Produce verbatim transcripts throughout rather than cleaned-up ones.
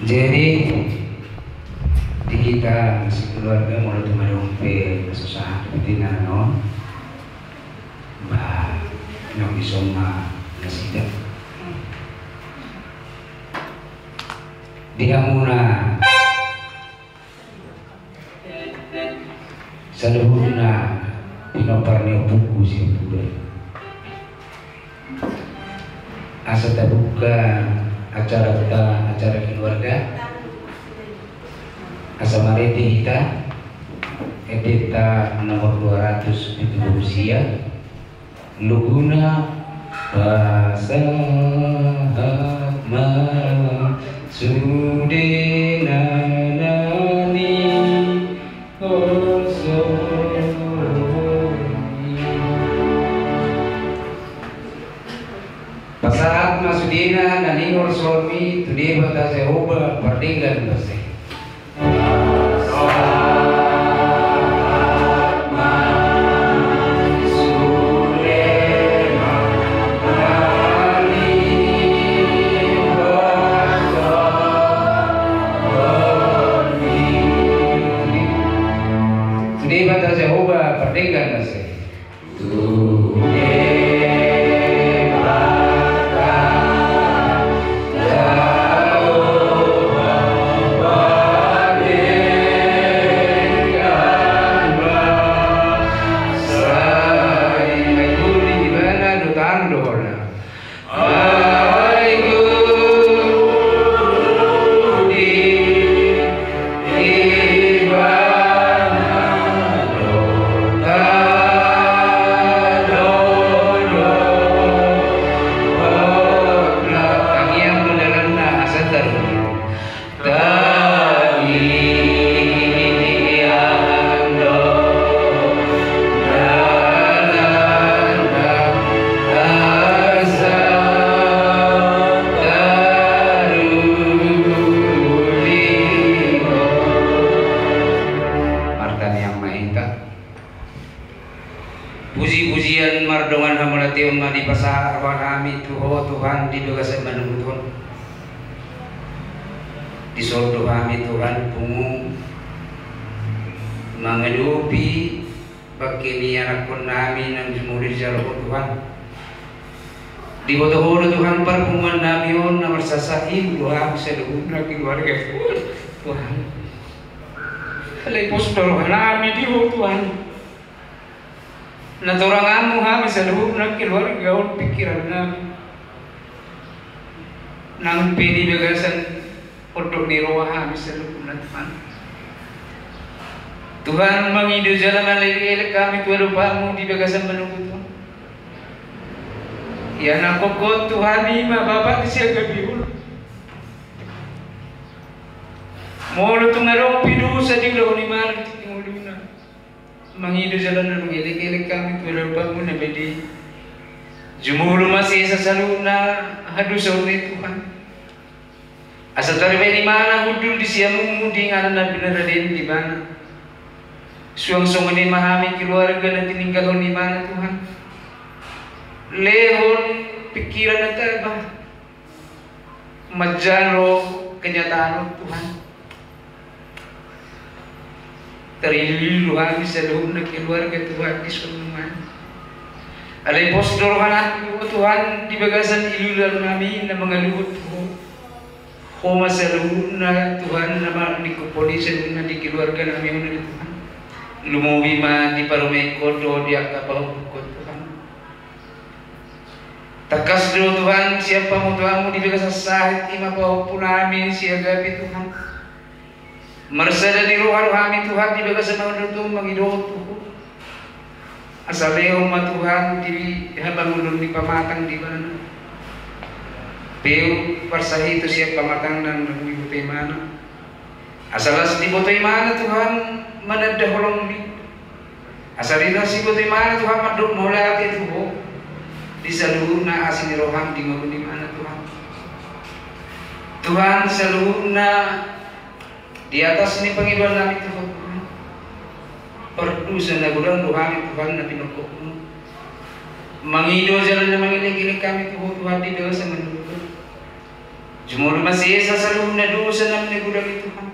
Jadi di hita sekeluarga molo tung adong pe kesusahan, penting na non ba nang bisa ma nasida di hamuna. Saluhutna pinompar ni ompuku sian Tuban. Asa tabuka acaranta, acara keluarga. Asa marende hita, endenta nomor dua ratus pitu pulu sia. Luguna pasahat ma sude na ningol sormi. Pasahat ma sude na ningol sormi tu Debata Jahowa pardenggan na sai. Sude Debata Jahowa pardenggan na sai. Martangiang ma hita. Puji-pujian mardongan hamauliateon ma dipasahat rohanami tu Ho Tuhan di bagasan manungkun on. Dison do hami Tuhan pungu mangadopi bangke ni anakkonnami na jumolo dijalo Ho Tuhan. Diboto Ho do Tuhan parpunguannami on na marsasahat i do hami saluhutna keluarga Tuhan. Alai pos do rohanami di Ho Tuhan. Na toranganmu hami saluhutna keluarga on pingkirannami. Nang pe di bagasan pondok ni roha hami saluhutna Tuhan. Tuhan mangido jala na elek-elek hami tu adopanmu di bagasan manungkun on. Ia na kokkon Tuhan i ma Bapa di siaga biul. Molo tung adong pe dosa di ulaon imana di tingki ngoluna. Mangido jala na mangelek-elek hami tu adopanmu na badia i. Jumolo ma sesa saluhutna hadosaonna i Tuhan. Asa tarbahen imana hundul di siamunmu di inganan na pinarade ni ibana. Suang songon i ma hami keluarga na tininggalhon imana Tuhan. Lehon pingkiran na taba. Manjalo kenyataan on Tuhan. Tarilu-ilu hami saluhutna keluarga Tuhan di son nuaeng. Alai pos do rohanami Tuhan di bagasan ilu-iluannami na mangaluhon tu Ho. Ho ma saluhutna Tuhan na maningkophon i saluhutna di keluarganami on Tuhan. Lumobi ma di parumaenhon dohot di angka pahompungkon Tuhan. Tangkas do Tuhan sian pamotoanmu di bagasan sahat i ma pahompunami siagapi Tuhan. Marsada ni roha do hami Tuhan di bagasan mangadopi mangido tu Ho. Asa lehon ma Tuhan di habangunon ni pamatang di ibana. Peu parsahit sian pamatangna na boi boto imana. Asa las diboto imana Tuhan mananda holongmi. Asa las diboto imana Tuhan mandok mauliate tu Ho. Di saluhutna asi ni roham di ngolu ni imana Tuhan. Tuhan saluhutna di atas ni pangidoannami Tuhan. Pardosa na godang do hami Tuhan na pinogokmu. Mangido jala na mangelek-elek hami tu Ho Tuhan di bagasan na manurut on. Jumolo ma sesa saluhutna dosa nami na godang i Tuhan.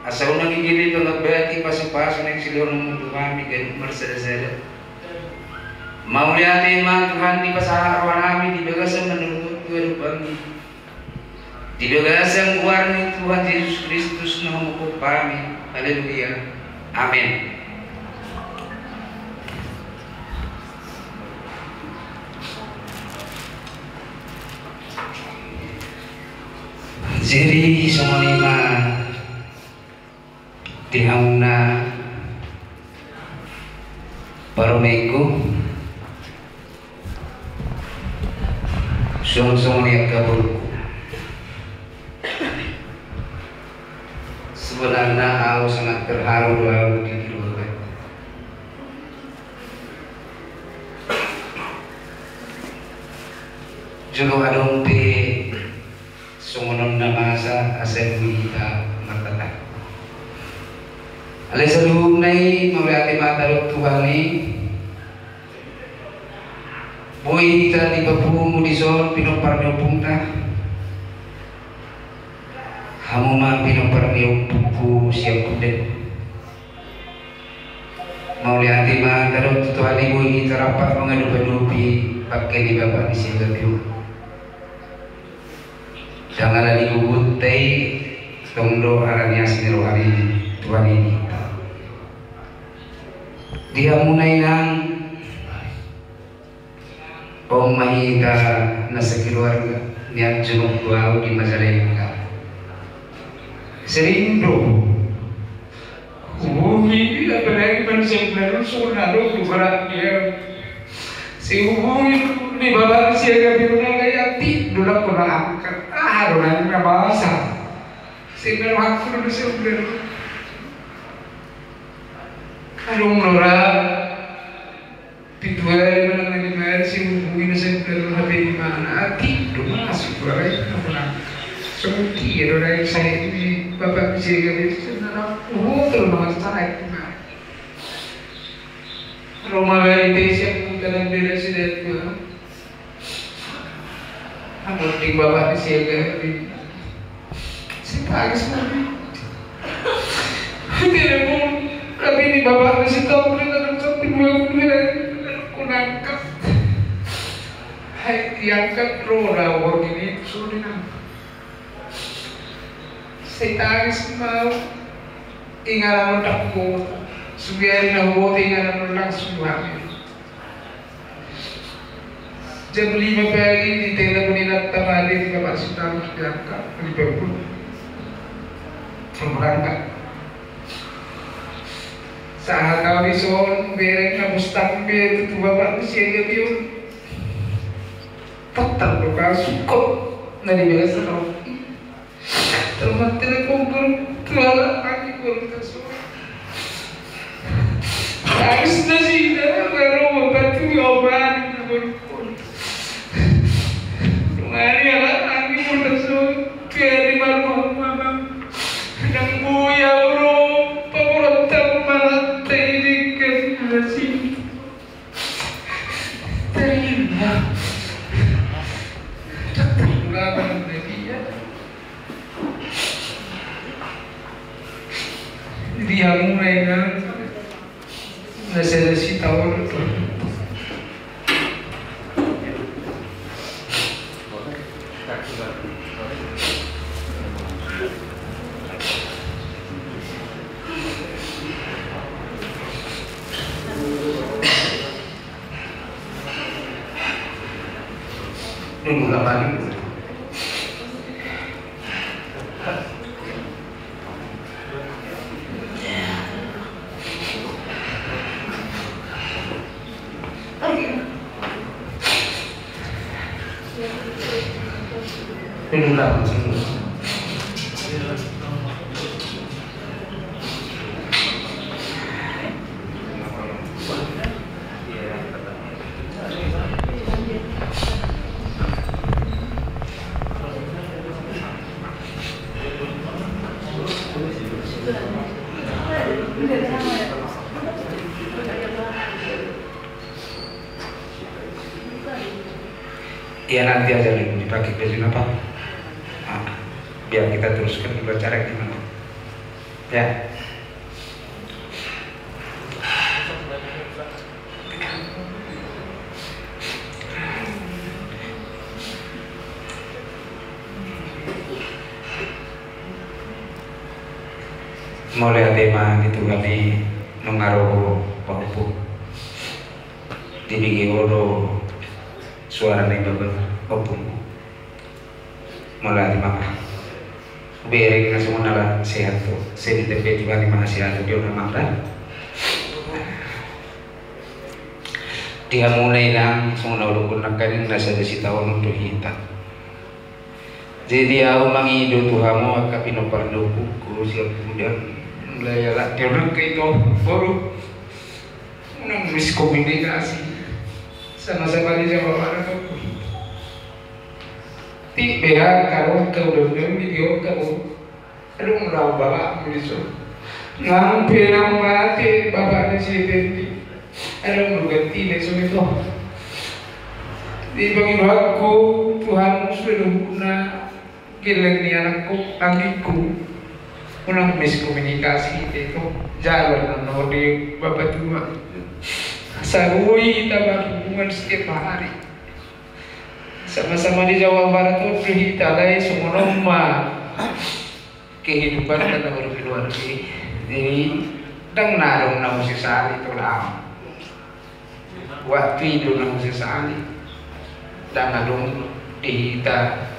Asa unang igele pangambati pasu-pasu na silehononmu tu hami ganup marsada-sada. Mauliate ma Tuhan dipasahat rohanami di bagasan na manurut on tu adopanmi. Di bagasan goar ni Tuhan Jesus Kristus na humongkop hami. Haleluya. Amen. Jadi songon i ma di hamuna parumaenku, suang songon i angka boruku. Sebenarna ahu sangat terharu do ahu di keluarga. Jolo adong pe songon on na masa asa boi hita martatanggo. Alai saluhutna i mauliate ma hita dohot Tuhan i. Boi hita dipapungu dison pinompar ni ompungta. Hamu ma pinompar ni ompungku sian Punden. Mauliate ma hita dohot Tuhan i boi hita rap mangadopi-adopi bangke ni Bapak ni Siaga Biu. Ndang ala ni gogonta i, tong do ala ni asi ni roha ni Tuhan i di hita. Di hamuna inang, on ma hita na sakeluarga, nian jonok do ahu di Majalengka. Sering do. Hubungi, apalagi manusia baru, songon na adong do berat dia. Sihubungi ni Bapak Siaga Biu na, alai atik do ndang hona angkat. Aha do nang na masa. Sehingga hakku do sebenarna. Adong do ra. Pitu ari manang lima ari sihubungi na, sihubungi na H P ni imana, atik do masuk do, alai ndang hona angkat. Songon dia do, alai sae ni Bapak Siaga Biu, songon na huboto do mangan sae tu imana. Ro ma barita i sian huta nang daerah Sidatua. Amang di Bapak Siaga Biu. Sai tangis ma. Telepon, tapi di Bapak Siaga Biu, na dua puluh dua, kunangkat. Hai, diangkat, ro do ahu borngin i, sude nang. Sai tangis ma ahu. Inganan on ndang huboto. Sude ari na huboto inganan on langsung tu hami. Jam lima pagi ditelepon inanta ma, di Bapak Siaga Biu, diangkat, di Papua. Berangkat. Sahat ahu dison, bereng na bustang be tu Bapak Siaga Biu. Total do kasukot na di bagasan on. Terus matelpon, baru tuala anggi, baru kasukot. Tangis nasida, baru bapatu obat, baru pun. Dungani ala anggi, baru kasukot. Biar di baru mama. Sedang buya ro, pamoran tahu malah, tak ini kan nasib. Terima. Dokter ulama Indonesia. Dia mulai nang nasida sitaon. Ia nanti aja dulu dipakai baju apa? Ah, biar kita teruskan dulu acara ini, Bang. Ya. Mauliate ma di Tuhan i, nunga ro ho pahompu. Dibege ho do suara ni bapa ompung. Mauliate ma. Hubereng na songon na sehat tu. Sai ditambai Tuhan i ma hasehaton di on, amang, da. Di hamuna, inang, songon na hudokkon nangkaning, na sada sitaonon do hita. Jadi ahu mangido tu hamu angka pinompar ni ompungku sian Pudan, mulai halak di on angka ito, boru, unang miskomunikasi. Sama-sama di Jawa Barat, ompung. Ti beha karo kau dondon di dia kau. Adong do bapakmu dison. Nang pe naung mate bapak ni si Pendi, adong do gantina dison ito. Di pangidoanku tu hamu saluhutna, geleng ni anakku, anggingku, unang miskomunikasi hita ito. Jalo annon di bapa tua. Sai boi hita berhubungan setiap hari. Sama-sama di Jawa Barat on do hita, alai songon on ma kehidupan na berkeluarga i. Jadi ndang na adong na husesali tu laho. Waktu i do na husesali. Ndang adong di hita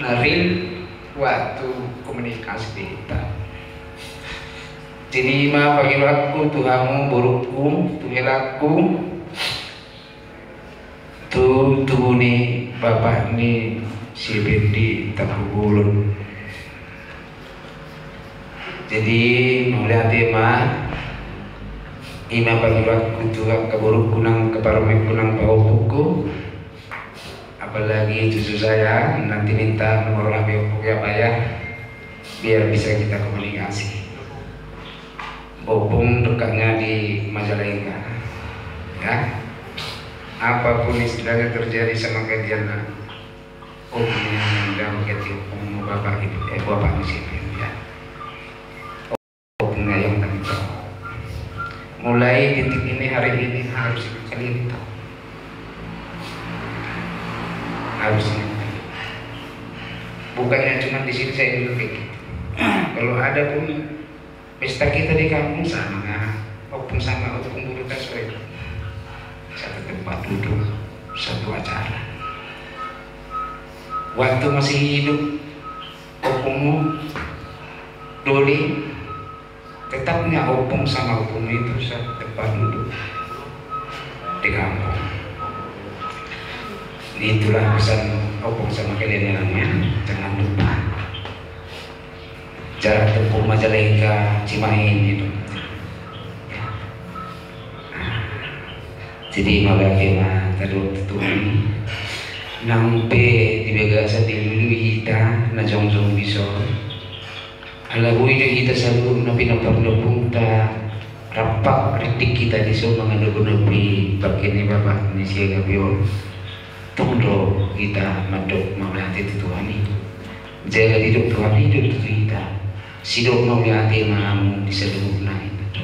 na real waktu komunikasi di hita. Jadi i ma pangidoanku tu hamu borungku, tu helangku, tu tubu ni bapak ni si Pendi Tampubolon. Jadi mauliate ma. I ma pangidoanku tu angka borungku nang angka parumaenku nang pahompungku. Apalagi cucu saya, nanti minta nomor H P ompung ya, Pak, ya. Biar bisa kita komunikasi. Ompung dekatnya di Majalengka. Ya. Apapun istilahnya terjadi sama kalian, nah. Ompung yang mendampingi ompung bapak itu, eh, bapak di sini, ya. Ompung yang kami tahu. Mulai detik ini, hari ini harus kalian tahu. Harus ingat. Bukannya cuma di sini saya dulu kayak gitu. Kalau ada pun pesta kita di kampung sama, ompung sama ompung buru tas, satu tempat duduk, satu acara. Waktu masih hidup ompungmu, Doli, tetapnya ompung sama ompungmu itu satu tempat duduk di kampung. Itulah pesan ompung sama kalian yang lainnya, jangan lupa. Jarak tempuh Majalengka, Cimahi itu. Jadi mauliate ma tadohon tu Tuhan. Nang pe di bagasan dilului hita na jongjong dison, ala boi do hita saluhutna pinompar ni ompungta rap rintik hita dison mangadopi-adopi bangke ni bapak ni Siagape on. Tung do hita mandok mauliate tu Tuhan i. Jala didok Tuhan i do tu hita, sidok mauliate ma hamu di saluhutna, i ma do.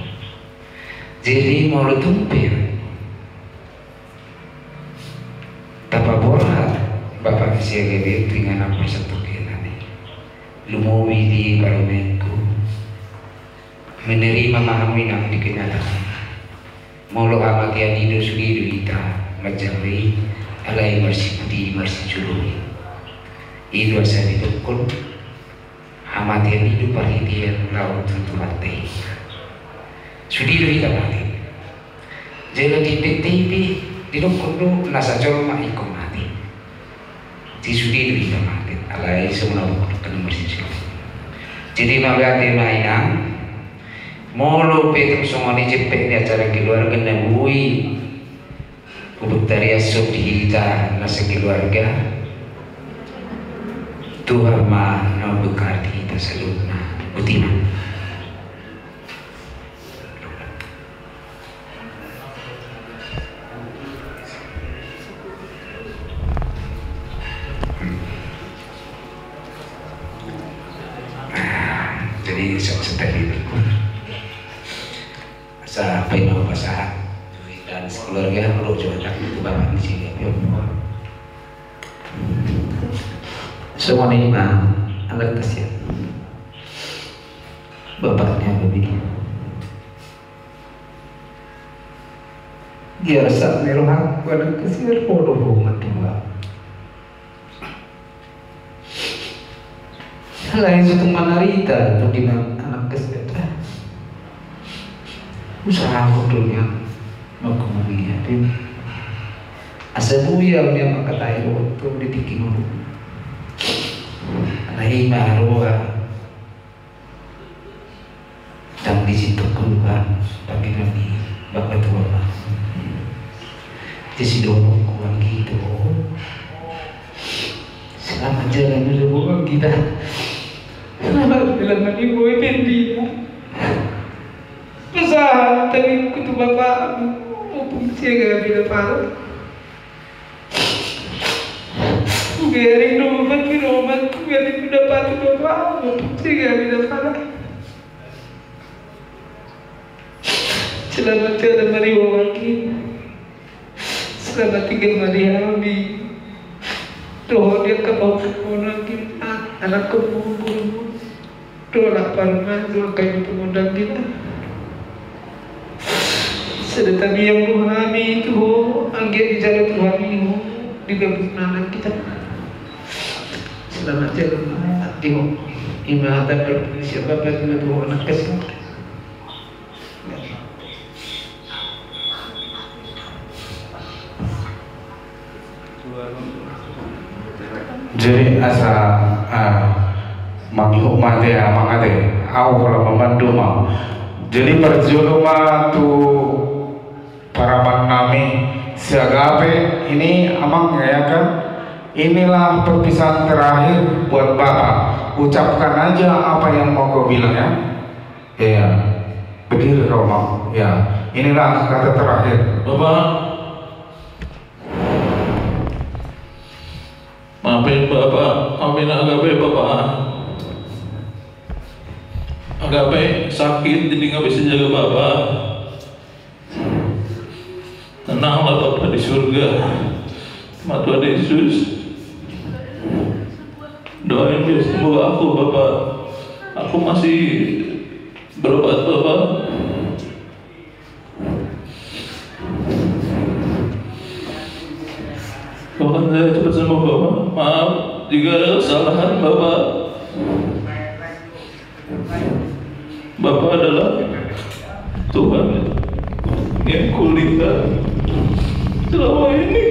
Jadi molo tung pe tapaborhat bapak ni Siagape tu inganan parsatongkinan i, lumobi di parumaenku, menerima ma hamu inang di kenyataan. Molo hamatean i do, sude do hita manjalo i, alai marsiput i marsijolo i. I do asa didokkon, hamatean i do parhitean laho tu Tuhanta i. Sude do hita mate. Jala di P T I P didokkon do nasa jolma ingkon mate. Jadi sude do hita mate, alai songon na hudokkon marsijolo. Jadi mauliate ma inang. Molo pe tung songon i jempek ni acara keluarga na boi huboan tariashon di hita na sakeluarga, Tuhan ma na mamberkati hita saluhutna. Boti ma. Seperti itu. Asa paima pasahat tu indahan sekeluarga, ro jo hatangku tu bapak ni si Gabe. Songon i ma, anak kasihan. Bapaknya Gabe. Dia rasa merohak pada kasihan bodoh rumah tua. Lain satu manarita tu dinan anak kasihan. Usaha bodohnya. Maka mami ya, Din. Asa buya mami makatai waktu di tiki ngulu. Alai marua. Tang di situ keluar, tapi kami bapa tua ma. Jadi dohononku anggi tu ho. Selamat jalan dulu ho anggi ta. Selamat jalan mani boy pendi. Pasahat hami tu bapa, mumpung sega bila pala. Biarin dong obat, minum obat, biarin udah patuh doang, sehingga tidak parah. Selamat jalan mari wawangki. Selamat tinggal mari hami. Dohot dia ke bawah kemana kita, anak kemana. Dohot parma, dohot kayu pemodang kita. Sada tamiang do hami tu ho, anggiat dijalo Tuhan i ho, digabus anak kita. Selamat jalan, anak di ho. Ima hata berpikir siapa apa juga tu ho, anak kecil. Jadi asa, ah, mangihut ma ate, amang ate, au pola mamandung au. Jadi parjolo ma tu paraman nami si Agape ini, amang, ya kan? Inilah perpisahan terakhir buat Bapak. Ucapkan aja apa yang mau kau bilang, ya. Iya, berdiri kau, amang. Ya, inilah kata terakhir. Bapak, maafin Bapak, maafin Agape, Bapak. Agape sakit, jadi nggak bisa jaga Bapak. Tenanglah Bapak di surga. Sama Tuhan Yesus. Doain biar sembuh aku, Bapak. Aku masih berobat, Bapak. Doakan saya cepat sembuh, Bapak. Maaf jika ada kesalahan, Bapak. Bapa adalah Tuhan yang kulihat selama ini.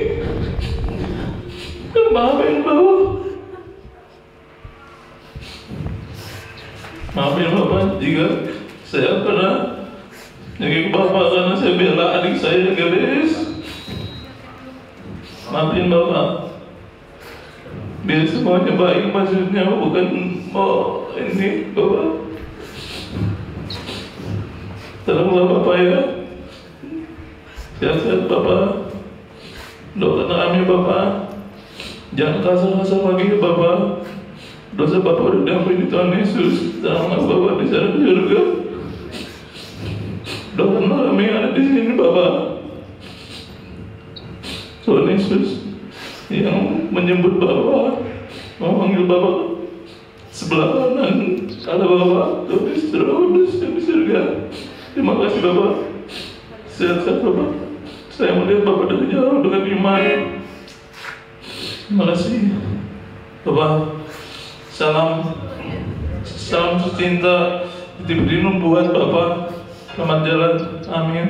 Dan maafin Bapa. Maafin Bapa jika saya pernah nyakit Bapa karena saya bela adik saya yang gadis. Maafin Bapa. Biar semuanya baik, maksudnya bukan mau ini, Bapak. Tolonglah Bapak ya. Sehat-sehat Bapak. Doakan kami Bapak. Jangan kasar-kasar lagi ya Bapak. Dosa Bapak udah diampuni Tuhan Yesus. Tenanglah Bapak di sana di surga. Doakan kami yang ada di sini Bapak. Tuhan Yesus yang menyebut Bapa, memanggil Bapa. Sebelah kanan ada Bapa, Tuhan Yesus, Roh Kudus yang di surga. Terima kasih Bapa. Sehat-sehat Bapa. Saya melihat Bapa dari jauh dengan iman. Terima kasih Bapa. Salam, salam secinta di Bidinum buat Bapa. Selamat jalan. Amin.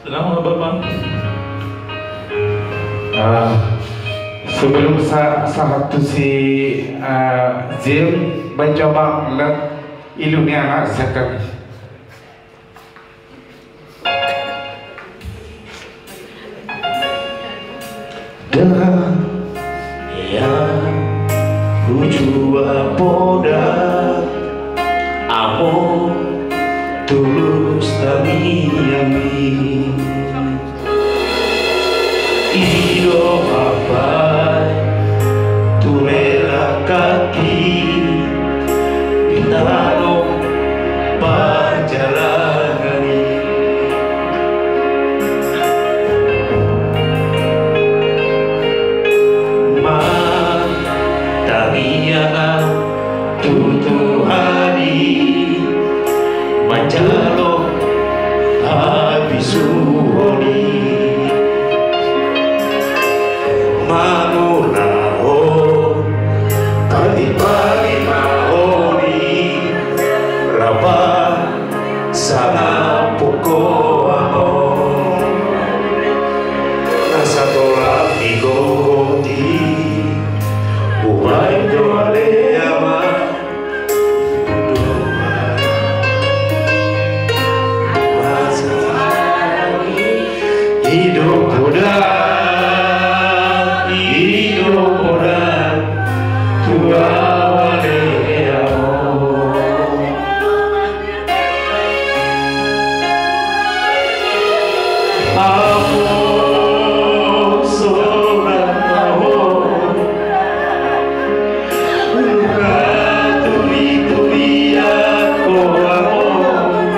Tenanglah Bapa. Ah, sebelum sa sahat tu si, ah, Jim, baen jo amang ilu ni anak sekali. Dah ya hujua poda amo tulus tamiang i. I do hapai tu rela kaki di tano Mangulahon, padi-padi ma honi, rap sangap ho amang. Na satoran ni gogot i, hubaen do ale amang. I do poda, i do poda, tu ahu ale amang. Amang sonang ma ho. Nunga tuli-tuli angka amang,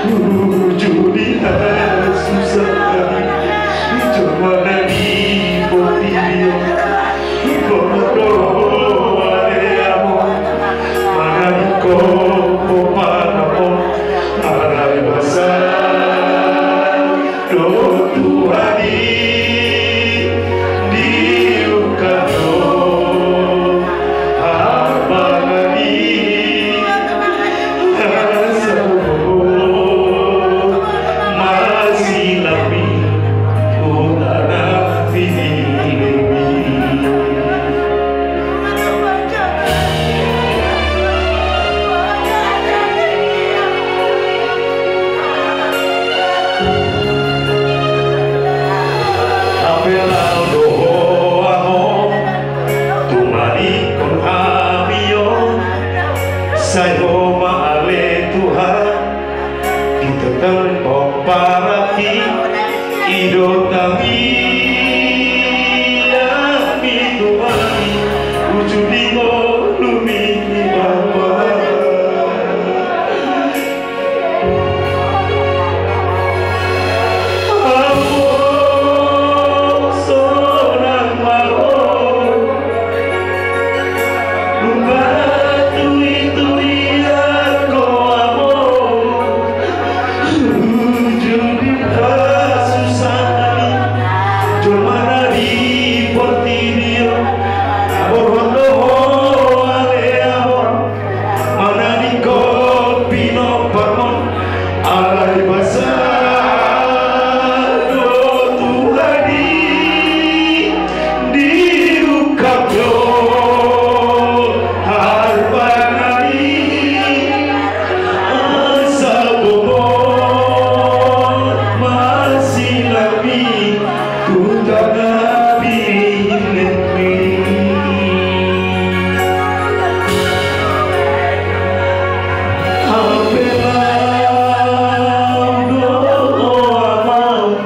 uju di hasusahan, i jolma na di portibi on. Ingkon do ale amang, manang ingkon do pangamon, alai basa do Tuhan i, diungkap do harpangan i, asa boi masilang i tu tano Pinilemi. Amang, laho do ho amang, tumandangkon hami on, sai ho ma ale Tuhan, di tengah pomparan i, i do tangiang ni Tuhan, uju di ngolu ni Bapa. Amang sonang ma ho. Nunga tuli-tuli angka amang, uju di hasusahan, jolma na di portibi on. Borhat do ho ale amang, manang ingkon pinomparmon, alai basa do Tuhan i, diungkap do harpangan i, asa boi masilang i tu tano Pinilemi. Amang, laho do ho amang,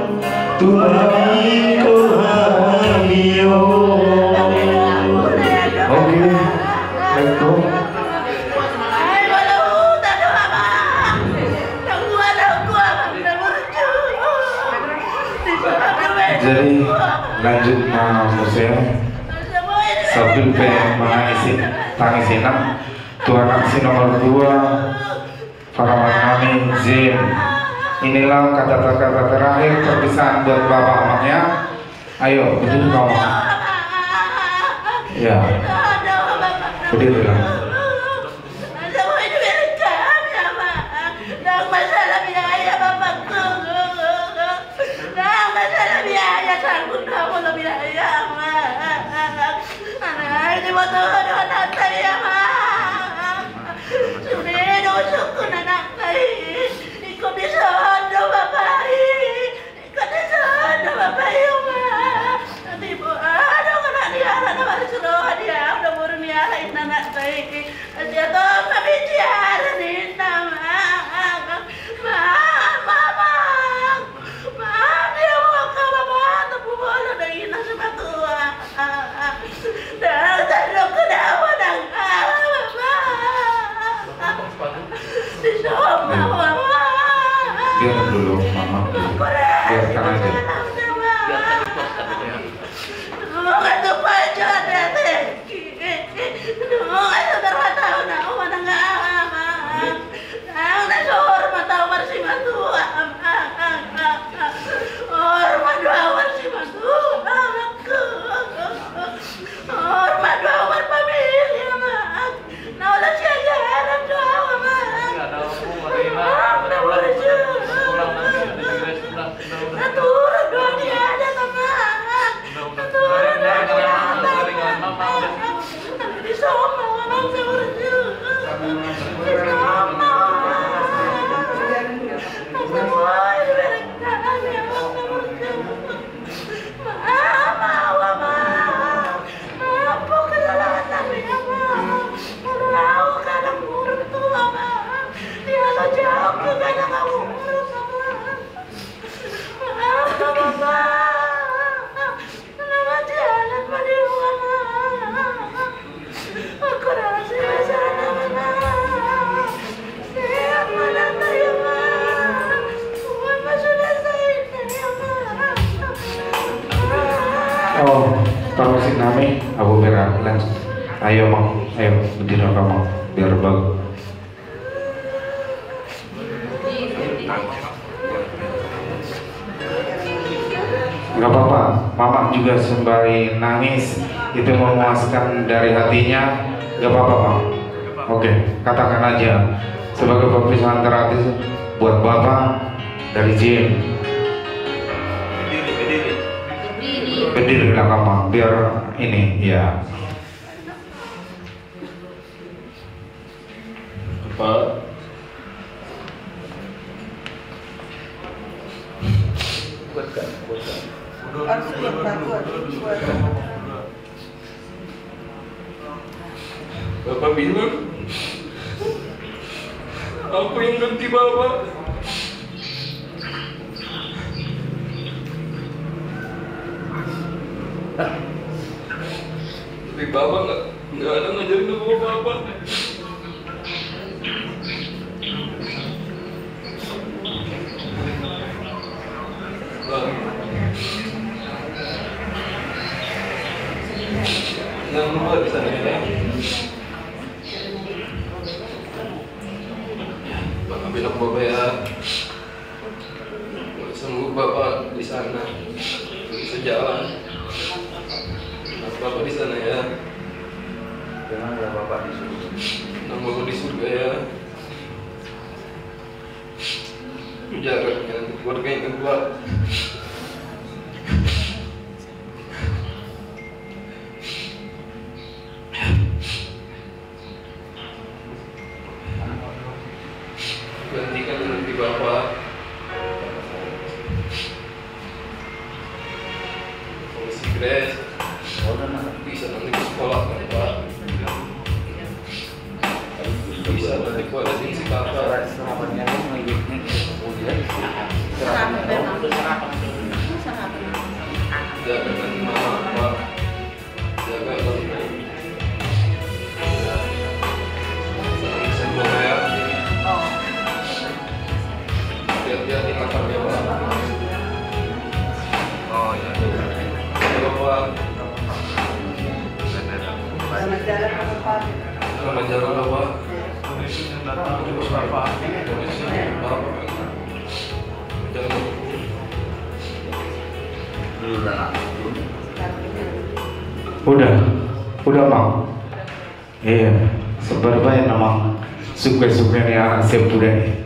tumandangkon hami on. Oke, let's go. Jadi, lanjut ma muse. Sambil pe manangis, tangis inang. Tu anak si nomor dua, parawan nami, Jem. Inilah kata-kata terakhir perpisahan buat bapak, amang, ya. Ayo, berdiri, amang. Ya. Berdiri, amang. Asa boi dibereng hami, amang. Ndang masalah biaya, bapakku. Ndang masalah biaya, sanggup do molo biaya, amang. Alai diboto ho do anakta i, amang. Sude do usungkun anakta i. Ingkon dison do bapa i. Ingkon dison do bapa i, amang. Tibu adong anak ni halak na marsiroha di ahu do boru ni halak i, anakta i. Asa tong ma bicara ninna, amang. Amang, amang. Amang, dia mau kalah mata pubolo dagingna. Oh, permisi nami, Abu Bera, langsung. Ayo, Mang, ayo, berdiri, Mang, biar bagus. Nggak apa-apa, Mama juga sembari nangis, itu memuaskan dari hatinya, nggak apa-apa, Mam. Oke, katakan aja sebagai perpisahan terakhir buat Bapak dari Jim. Berdiri di belakang, Mam, biar ini, ya. Apa? Kuatkan, kuatkan. Kuat, kuat, kuat, kuat. Bapak bilang, aku yang ganti Bapak. Tapi Bapak nggak Nggak ada ngajarin aku apa-apa. Bang. Jangan lupa di sana ya. Bang, ambil aku apa ya? Sembuh Bapak di sana. Bisa jalan. Bapak di sana ya. Tenang ya, Bapak di surga. Tenang Bapak di surga ya. Jaga keluarga yang kedua. Gantikan nanti Bapak. Polisi Grace. Bisa nanti ke sekolah, Pak. Bisa nanti Pak, ada si Kakak. Jaga nanti Mama, Pak. Jaga, Bang. Salam sehat, ya. Hati-hati di motor, ya, Bang. Oh, iya. Iya, Bang. Selamat jalan, Bapak. Selamat jalan, Bapak. Udah, udah, Mang. Iya, sebar bae, Mang. Suka-suka ni anak sepuda ni.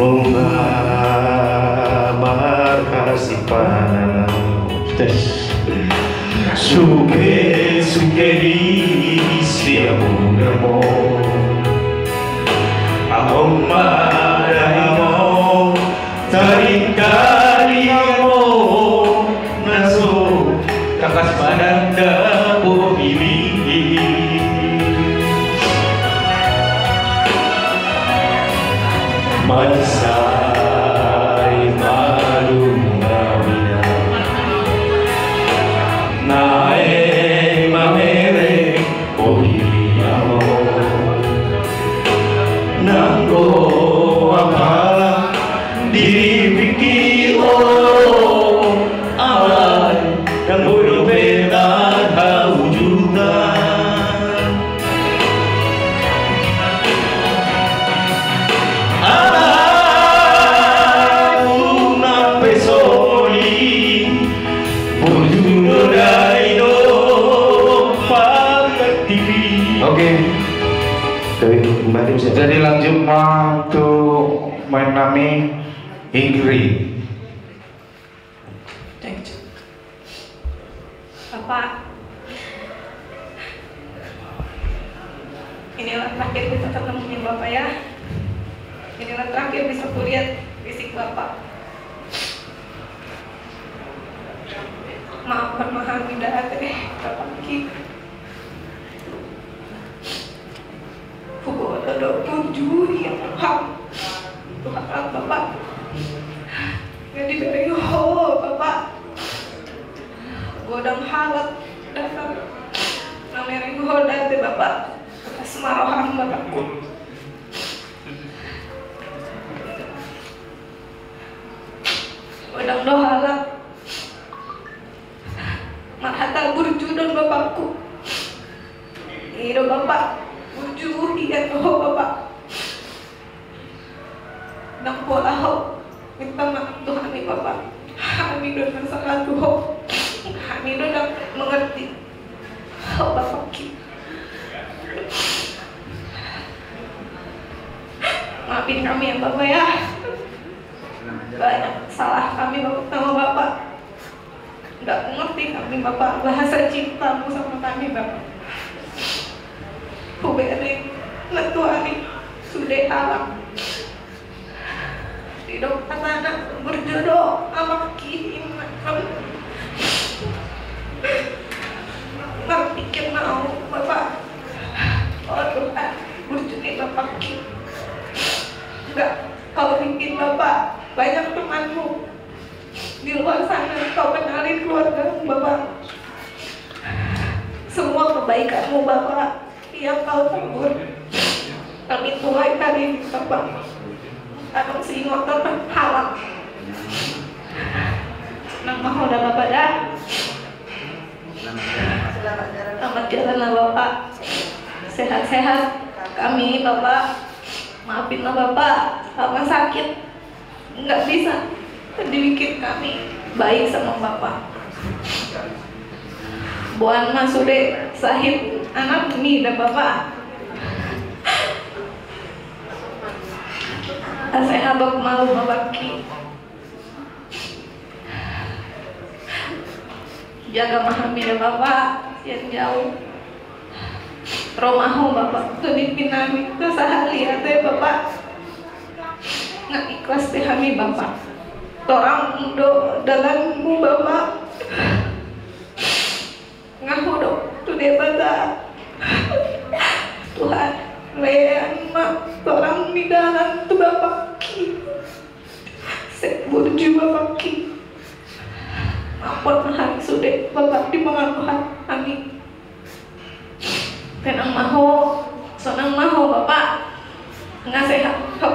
Nunga marhasipanan. Tes. Suke-suke di siamunamo. Aung madamo. Tarikari amo na so tangkas mananda bohimi. Mansai malum na bina naeng mamereng. Oi, amo. Nanggo apala diri pikir, o, alai nanggo dope marhaujutan. Alai tung nang pe soli. Oke. Jadi, jadi lanjut ma tu maen nami, Ingrid. Bapak, inilah terakhir kita ketemu ya, Bapak, ya. Inilah terakhir bisa kulihat fisik Bapak. Maafkan ma hami da ate, Bapak. Huboto do punjui hami tu halak Bapak. Nga dibereng ho, Bapa. Godang halak dasar na mereng ho ndada, Bapa. Las ma roham, Bapakku. Godang do halak marhata burju do on, Bapakku. I do, Bapa, burju hian ho, Bapa. Ndang pola ho minta maaf tu hami, Bapa. Hami do ndang salah tu ho. Hami do ndang mengerti ho, Bapakki. Maafin kami ya, Bapa, ya. Banyak salah kami, Bapa, sama Bapa. Nggak mengerti kami, Bapa, bahasa cintamu sama kami, Bapa. Hubereng na tu hami sude anak. Didok hatana burju do amakki, inna. Marpikir ma au, Bapa. Oh Tuhan, burju ni bapakki. Nggak kau bikin, Bapa, banyak temanmu di luar sana, kau kenalin keluargamu, Bapa. Semua kebaikanmu, Bapa, yang kau tegur kami tuai hari ini, Bapa. Adong siingoton, halang. Nang mahoda, Bapa, dah. Selamat jalan lah, Bapa. Sehat-sehat kami, Bapa. Maafin lah, Bapa, karena sakit. Nggak bisa dibikin kami baik sama Bapa. Boan ma sude sahit anakmi da, Bapa. Asa habak malu ma bapakki. Jaga ma hami da, Bapa, sian jauh. Ro ma ho, Bapa, tu nipinami, tu sahali ate, Bapa. Nga ikhlas be hami, Bapa. Torang do dalanmu, Bapa. Nga hudok tu Debata. Tuhan, lean ma torang ni dalan tu bapakki. Sai burju bapakki. Ampun ma hami sude, Bapa, di pangaluhan hami. Tenang ma ho, sonang ma ho, Bapa. Nga sehat ho.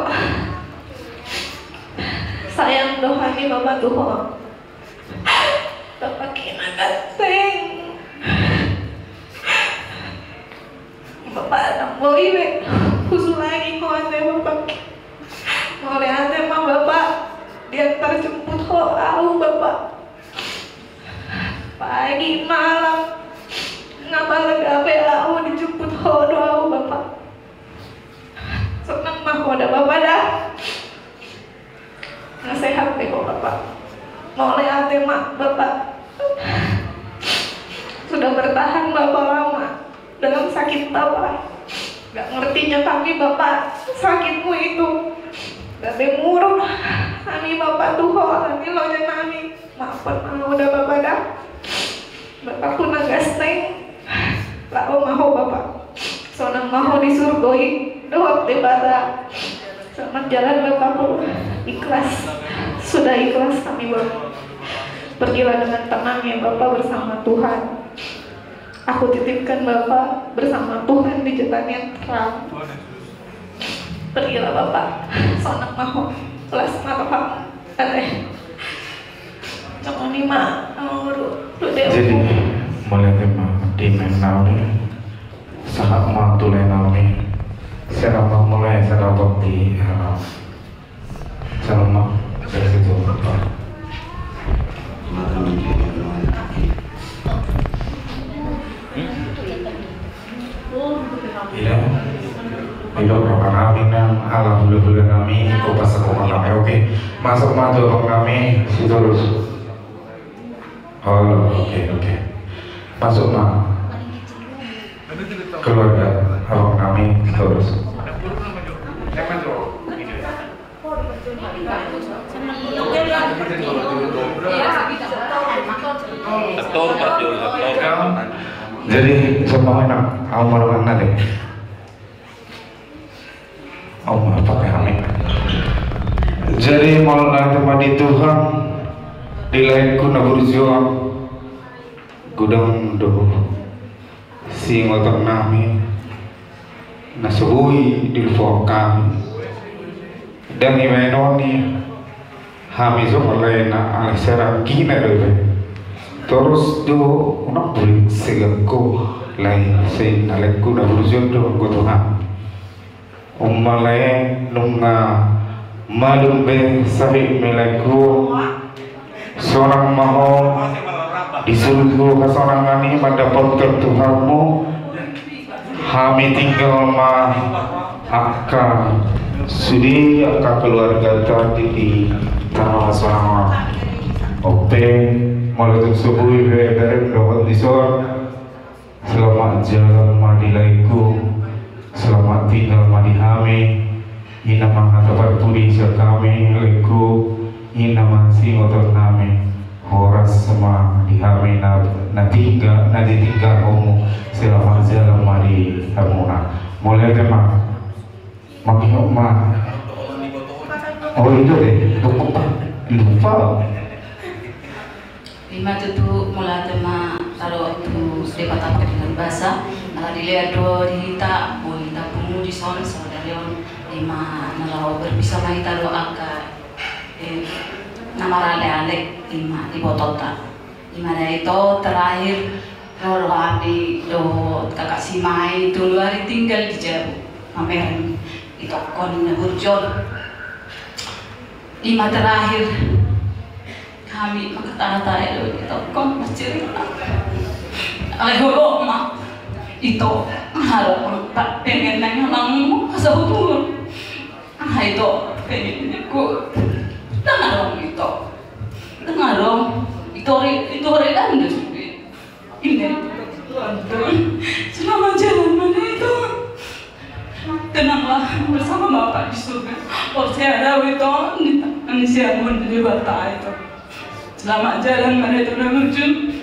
Sayang do hami, Bapa, tu ho. Bapakki na ganteng. Bapa, ndang boi be husulangi ho ate, Bapakki. Mauliate ma, Bapa, diantar jemput ho au, Bapa. Pagi malam nga balga be au, dijemput ho do au, Bapa. Sonang ma ho da, Bapa, da. Nga sehat be ho, Bapa. Mauliate ma, Bapa. Sudah bertahan, Bapa, lama dalam sakit, Bapa. Nggak ngertinya kami, Bapa, sakitmu itu. Gabe muruk hami, Bapa, tu ho, hami loja nami. Maaf ma ho da, Bapa, da. Bapakku na ganteng. Laho ma ho, Bapa. Sonang ma ho di surgo i dohot Debata. Selamat jalan, Bapakku. Ikhlas. Sudah ikhlas kami, Bapa. Pergilah dengan tenang ya, Bapa, bersama Tuhan. Aku titipkan Bapa bersama Tuhan di jalan yang terang. Pergilah, Bapa. Sonang ma ho. Las ma roham. Ate. Jadi, mauliate ma di inang nami, sahat ma tu lae nami, selamat mulai, selamat di, eh, selamat dari situ, Bapa. Ida, ida, roha nami nang ala hulahula nami, ingkon pasahat roha nami. Oke, masuk ma tu abang nami Sitorus. Oh, oke, oke. Masuk ma keluarga abang nami Sitorus. Betul, betul, betul. Jadi, semua enak, au malu nanti. Au malu pakai hami. Jadi molo na hata ma di Tuhan, di laengku na burju on, godang do siingoton nami na so boi dilupaon hami. Ndang dibaen on i hami jo molo lae na, alai sai ranggina do i be. Torus do unang bulik segelku, lae, sai na laengku na burju on do anggo tu hami. Umma lae, nunga malum be sahit ma laengku. Sonang ma ho di surgo hasonangan i mandapothon Tuhanmu. Hami tinggal ma angka sude, angka keluargata di, di tano hasonangan. Ope, molo tung so boi be bereng dohot dison. Selamat jalan ma di laengku, selamat tinggal ma di hami. I nama hata parpudi sian hami laengku, i nama siingoton nami. Horas ma di hami na, na tinggal, na ditinggalhonmu. Selamat jalan ma di hamuna. Mauliate ma. Mangihut ma. Oh, itu deh. Lupa. Lupa. Ima tutu mauliate ma taro tu Debata Pangadilan Basa, ala dilehon do di hita, boi hita pungu dison, saudara on, ima na laho berbisa ma hita do angka, eh, na maraleale, ima ibotota. Ima da ito terakhir, ro do hami dohot kakak Simai, tolu ari tinggal di Jabu, mamereng itokkon na burju on. Ima terakhir, hami manghatahata do itokkon marcerita. Alai holong ma, ito, harap, pengen nanya nang, masa hutur. Ah, ito, pengen ku. Ndang adong ito. Ndang adong. Ito re, ito re kan do sude. Ini. Selamat jalan ma ito. Tenanglah bersama Bapa di surga. Porsea dau ito. Ini siang pun di Debata ito. Selamat jalan ma ito na burju.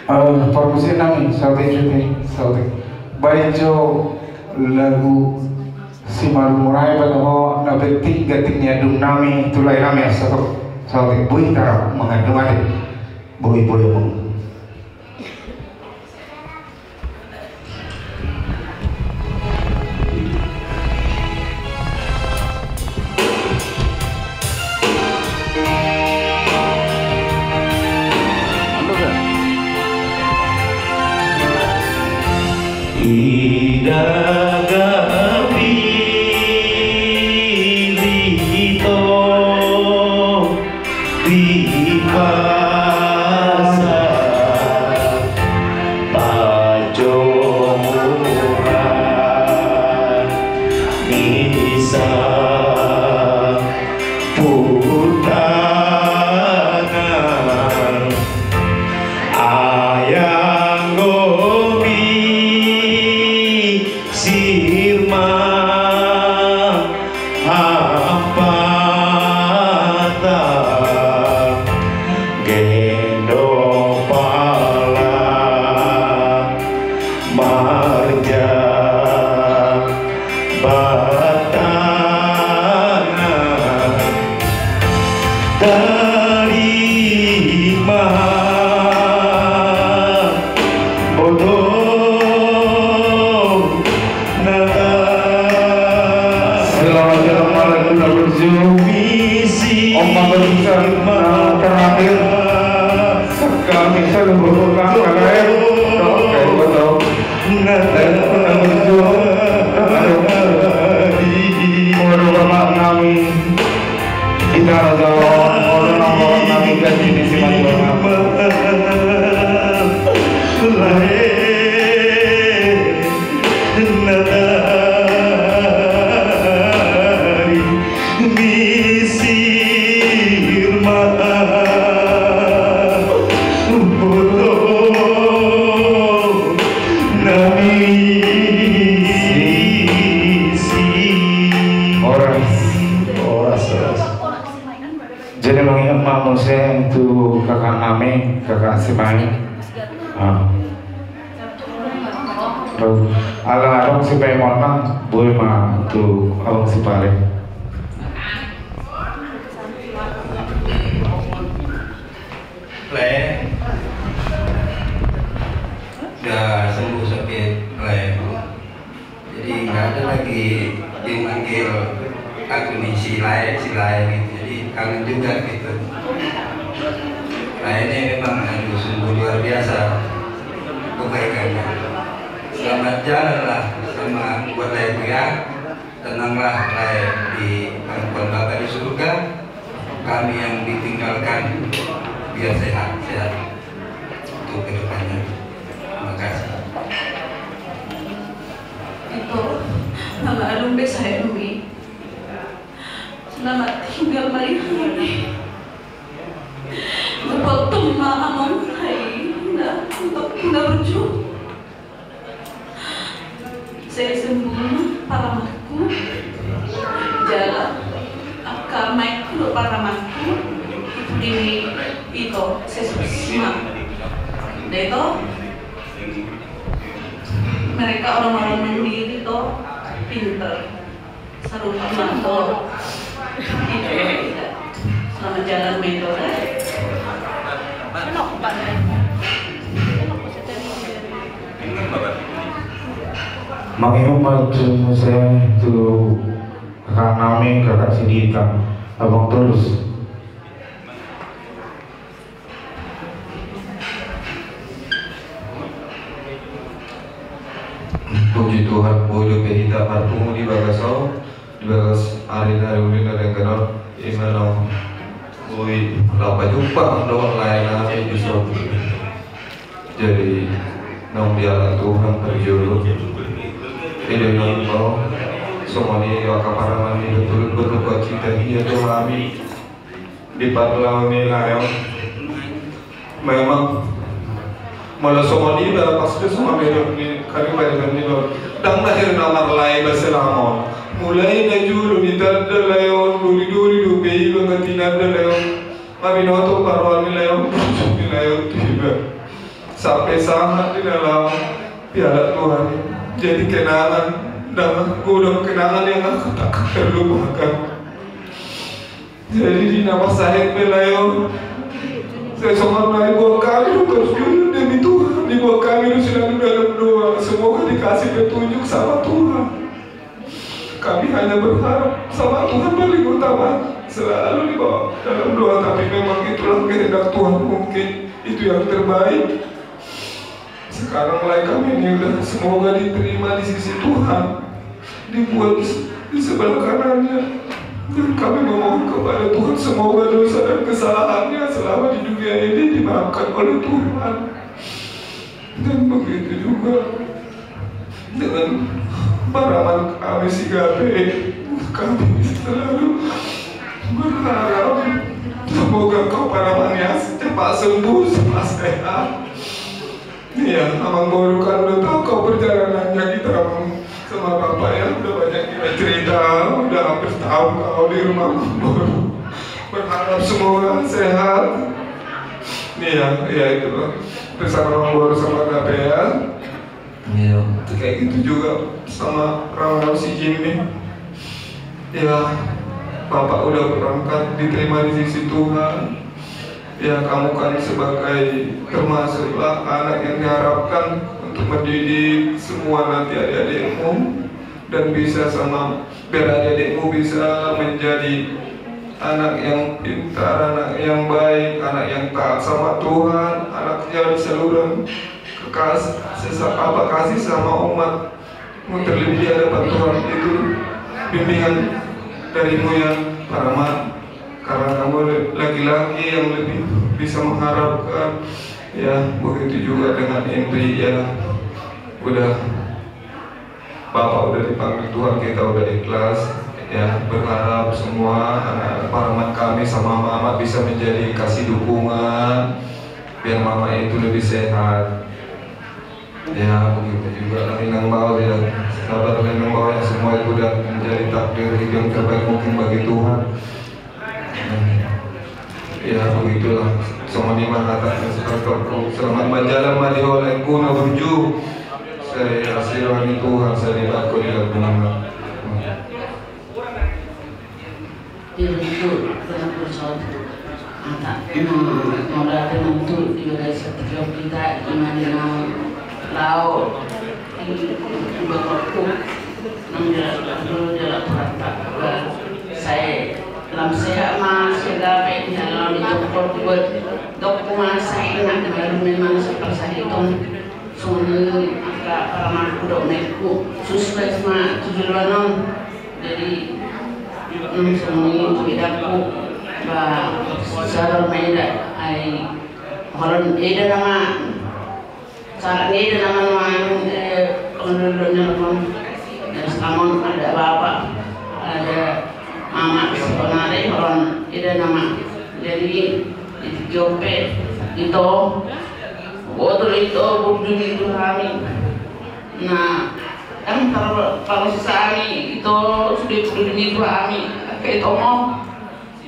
Eh, parmusik nami, saotik, saotik, saotik. Baen jo lagu Simalungun Aek, baen ho na penting ganti ni andung nami, tu lae nami, asa tu, saotik, boi hita mangandung ate. Boi, boi, boi. Ida gabe ito di pasar Pajomuran, di samput tangan. Ai anggo mi sirma hampata, gendo pala marjabat tangan. Tarima boto na. Selamat jalan malam, Guna Burju. Misi. Om Mangga Bintang, eh, terakhir. Kami seluruh kalae. Oke, betul. Aduh, aduh, bapak nami. Kita raja, orang nami ganti di sini. Lae na tari misir ma boto nami. Horas, horas, horas. Jadi mangihut ma muse tu kakak nami, kakak Simai. Ah. Ala adong sipaimonna, boi ma tu abang Sipale. Sembuh sakit lae. Jadi nggak ada lagi yang manggil aku nih si lae, si lae gitu. Jadi kangen juga gitu. Lae ini memang, aduh, sungguh luar biasa kebaikannya. Selamat jalan lah sama buat lae itu ya. Tenanglah lae di pangkuan Bapa di surga. Kami yang ditinggalkan biar sehat-sehat untuk kedepannya. Terima kasih. Ito, mama adong be sae nunga i. Selamat tinggal ma i. Gopot ma among, hai, na, untuk na burju. Sai sembuh ma paramatku. Jala angka maekku dohot paramatku, ipudi ni ito, sai susma. Nda ito? Mereka orang-orang mandiri, ito, pinter. Sarupa ma ito. Ito, ito. Selamat jalan ma ito, eh. Mangihut ma tu muse tu kakak nami, kakak Sidita, abang Tulus. Puji Tuhan, boi dope hita marpungu di bagas on, di bagas ari na uli na denggan on. Ima na boi laho pajumpang dohot lae nami dison. Jadi naung dialap Tuhan parjolo. Jadi naung songon i angka paraman ni, betul-betul buat hita ia tu hami. Di parlao ni lae on. Memang molo songon i ba pasti songon i do ni kali ba di bani do. Ndang na hira na marlae ba selama on. Mulai na jolo ni tanda lae on, doli-doli dope iba nga tinanda lae on. Nga binoto parroan ni lae on, pucuk ni lae on tu iba. Sampe sahat di na laho dialap Tuhan i. Jadi kenangan, ndang godang kenangan yang akan tak terlupakan. Jadi di na marsahit pe lae on, sai songon na diboan hami do, terus jujur demi Tuhan, diboan hami do selalu dalam doa, semoga dikasih petunjuk sama Tuhan. Kami hanya berharap sama Tuhan paling utama, selalu dibawa dalam doa, tapi memang itulah kehendak Tuhan, mungkin itu yang terbaik. Sekarang lae kami ini udah semoga diterima di sisi Tuhan, dibuat di sebelah kanannya. Dan kami memohon kepada Tuhan semoga dosa dan kesalahannya selama di dunia ini dimaafkan oleh Tuhan. Dan begitu juga dengan paraman kami si Gabe, kami selalu berharap semoga kau paramannya cepat sembuh, cepat sehat. Iya, amang boru kan udah tahu kau perjalanannya kita, amang, sama bapak ya, udah banyak kita cerita, udah hampir setahun kau di rumah amang boru. Berharap semoga sehat. Iya, iya itu loh. Bersama amang boru sama Gabe ya. Iya. Kayak gitu juga sama Rama si Jimmy. Ya, bapak udah berangkat, diterima di sisi Tuhan. Ya, kamu kan sebagai termasuklah anak yang diharapkan untuk mendidik semua nanti adik-adikmu dan bisa sama, biar adik-adikmu bisa menjadi anak yang pintar, anak yang baik, anak yang taat sama Tuhan, anak yang saluran kekas-, sesa-, apa, kasih sama umat. Terlebih di hadapan Tuhan itu bimbingan darimu ya, Paraman. Karena kamu le-, laki-laki yang lebih bisa mengharapkan. Ya, begitu juga dengan Indri ya. Udah, Bapak udah dipanggil Tuhan, kita udah ikhlas. Ya, berharap semua anak-anak Paraman kami sama Mama bisa menjadi kasih dukungan biar Mama itu lebih sehat. Ya, begitu juga lah Inang Bao ya. Sabar Inang Bao ya, semua itu udah menjadi takdir, itu yang terbaik mungkin bagi Tuhan. Ya, begitulah. Songon i ma hata ni si Pastor. Selamat ma jalan ma di ho laengku na burju. Sai asi roha ni Tuhan, sai dibahen ho di lambungna. Di runtu, di runtu sot. Ata, no, no, berarti nantu di wilayah setiap kita, ima di naung Lao di, di bakokku nang jala, nang jala Tuhanta, ba sai lam sehat ma sian gabe di halaman ni tongkot, buat dokku ma sai enak, baru memang saparsahiton. Songon i angka paramangku dohot mangku, sukses ma tu joloan on. Jadi, mm, songon i tu edakku, ba, sadar ma eda, ai, holan eda nama, sarat ni eda nama nuaeng, eh, pengendalian on. Dan sekarang ada bapak, ada mama, saonari holan eda nama. Jadi, di tingki on pe, ito, botul ito, burju ni tu hami. Na, kan tar-, parosesami ito, sude burju ni tu hami, angka ito mo.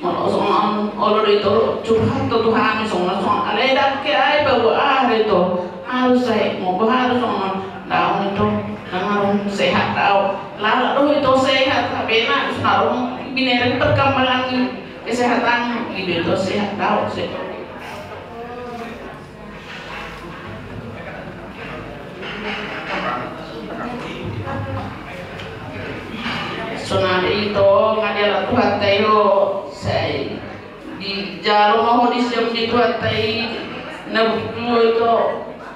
Molo songon olo do ito curhat tu hami, songon, songon, alai ndang ke ai, ba boha do ito. Harus sai, mo boha do songon, daong ito, ndang adong sehat daong. Lala do ito sehat, hape na, songon adong binereng perkembangan kesehatan, i do ito sehat daong, sehat. Sonari ito, nga dialap Tuhanta i ho, sai dijalo ma ho di siamun ni Tuhanta i, na burju ito,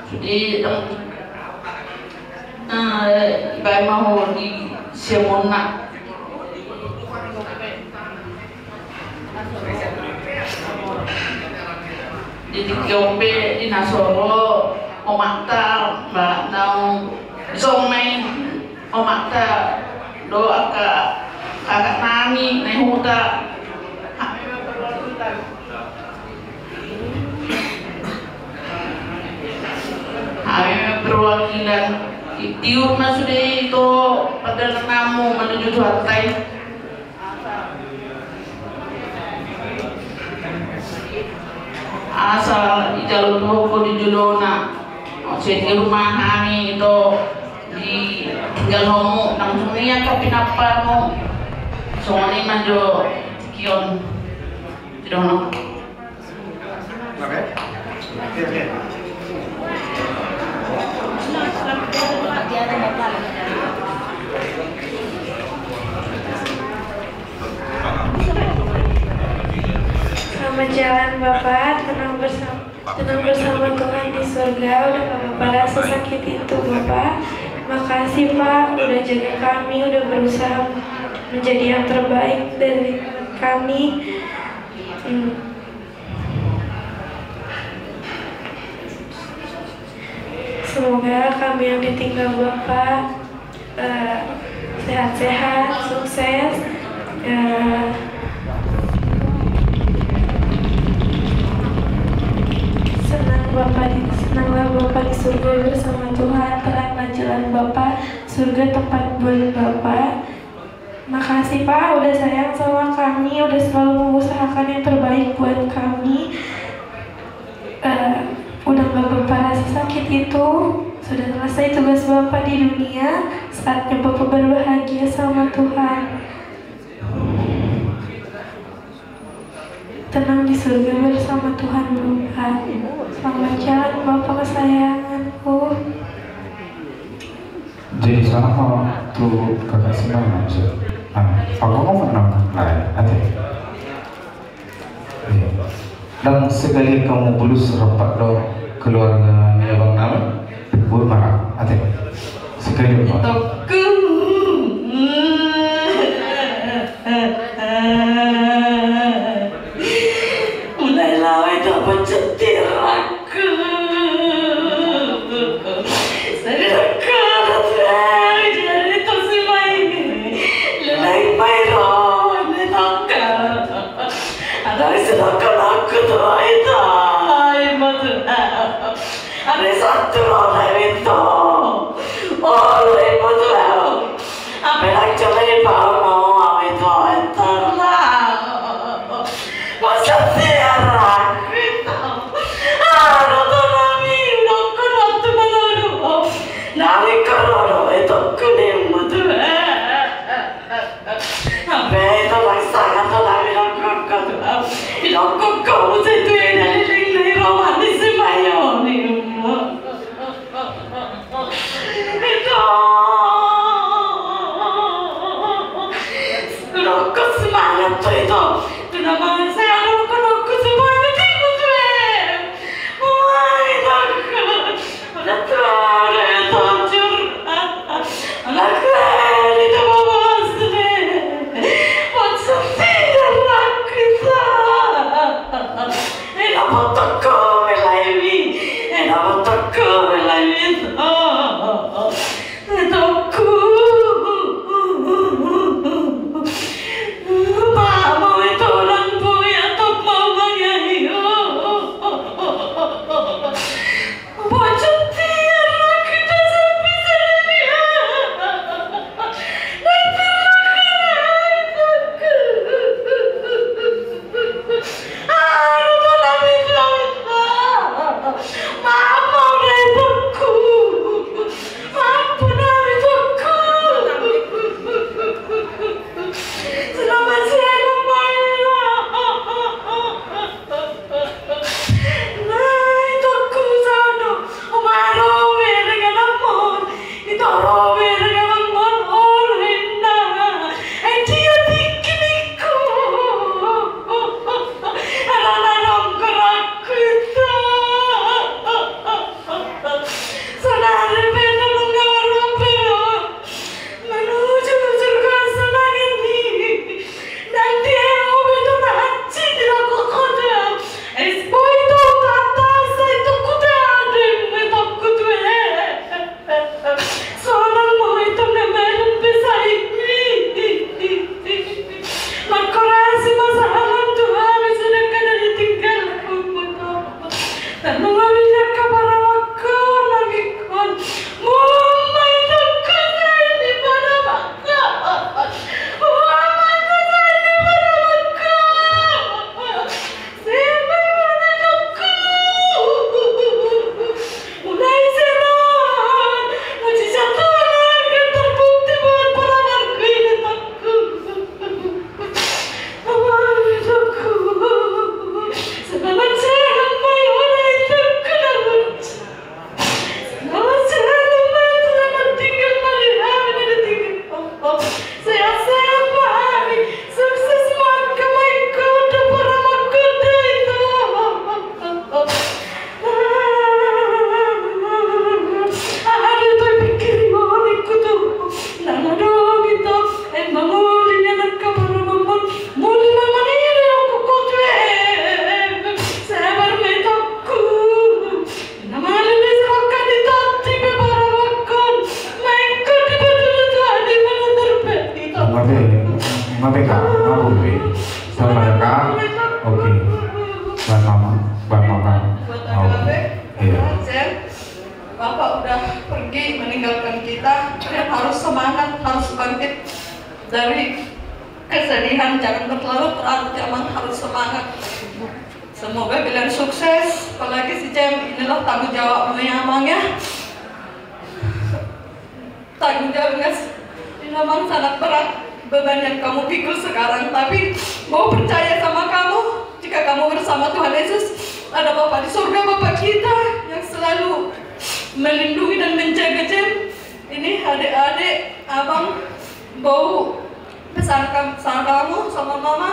sude dang, eh, dibaen ma ho di siamunna. Di tingki on pe di na so ro omakta, ba naung dison ma i omakta dohot angka kakak nami na di huta. Hami ma perwakilan, tiur ma sude ito pardalanan mu manuju Tuhanta i. Asa dijalo Tuhan ho di jolona. Sai tiur ma hami ito ditinggalhon mu, nang songon i angka pinamparmu. Songon i ma jo tingki on. Sidohonon. Selamat jalan, Bapak. Tenang bersama, tenang bersama Tuhan di surga. Udah nggak apa-apa rasa sakit itu, Bapak. Makasih, Pak, udah jaga kami, udah berusaha menjadi yang terbaik dari kami. Hmm. Semoga kami yang ditinggal Bapak, eh, sehat-sehat, sukses. Eh, senang Bapak di, senanglah Bapak di surga bersama Tuhan, teranglah jalan Bapak, surga tempat buat Bapak. Makasih, Pak, udah sayang sama kami, udah selalu mengusahakan yang terbaik buat kami. Eh, udah nggak berparah sakit itu, sudah selesai tugas Bapak di dunia, saatnya Bapak berbahagia sama Tuhan. Tenang di surga bersama Tuhan, Bapak. Selamat jalan, Bapak kesayanganku. Jadi, sonang ma tu kakak, sonang ma, maksud. Ah, aku mau menang. Nah, ate. Iya. Dan sekali kamu bulus rapat do keluarga ni abang nami, bur marah, ate. Sekali, Pak. Ito. Mulai lawe tu apa cetir aku. Saya dah kalah, saya jadi tosi main. Lelai main ro, ini tangkap. Ada isi tangkap aku tu, itu, ai, matu. Ada satu ro, ai, itu. Oh, ai, matu. Apa yang coba dibawa mau, ai, itu, itu lah. Masa siaran, gitu. Aduh, tuh, nami, udah kuat tuh, malu, aduh. Nami, kalau, itu, kuning, matu. Ape ito bangsa na to nami nongkrongko tu. Nongkrongko muse tu eda leleng na i roha ni si Mayo ni. Tokko, belai mi. Eda, tokko, belai mi. Tokko. Ba, mau itu orang punya tok mau bang ya, iyo. Bocor tiar lagi dasar bisa ini. Ngabe, ngabe ka, ngabe be. Sabar ka. Oke. Bang mama, bang mama. Oke. Iya. Bapak udah pergi meninggalkan kita, kalian harus semangat, harus bangkit dari kesedihan, jangan berlarut-larut ya, Mang, harus semangat. Semoga kalian sukses, apalagi si Jem, inilah tanggung jawabmu ya, Mang, ya. Tanggung jawabnya s-, ini memang sangat berat beban yang kamu pikul sekarang, tapi mau percaya sama kamu, jika kamu bersama Tuhan Yesus, ada Bapa di surga, Bapa kita yang selalu melindungi dan menjaga Jem. Ini adik-adik, abang, bau pesan kam-, sama kamu, sama mama.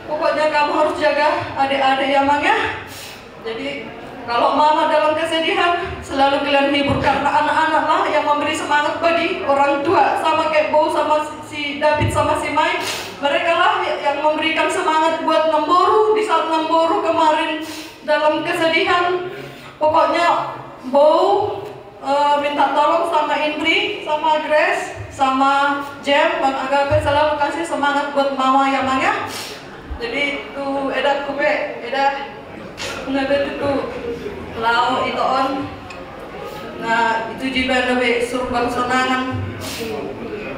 Pokoknya kamu harus jaga adik-adik ya, Mang, ya. Jadi, kalau mama dalam kesedihan, selalu kalian hibur, karena anak-anak lah yang memberi semangat bagi orang tua, sama kayak bau sama si David sama si Mai. Mereka lah yang memberikan semangat buat Namboru di saat Namboru kemarin dalam kesedihan. Pokoknya, bau, eh, minta tolong sama Indri, sama Grace, sama Jem, Bang Agape, selalu kasih semangat buat mama ya, Mang, ya. Jadi, tu edakku pe, eda nunga be tutu laho ito on. Na, itu jiba na be suruh bang sonangan.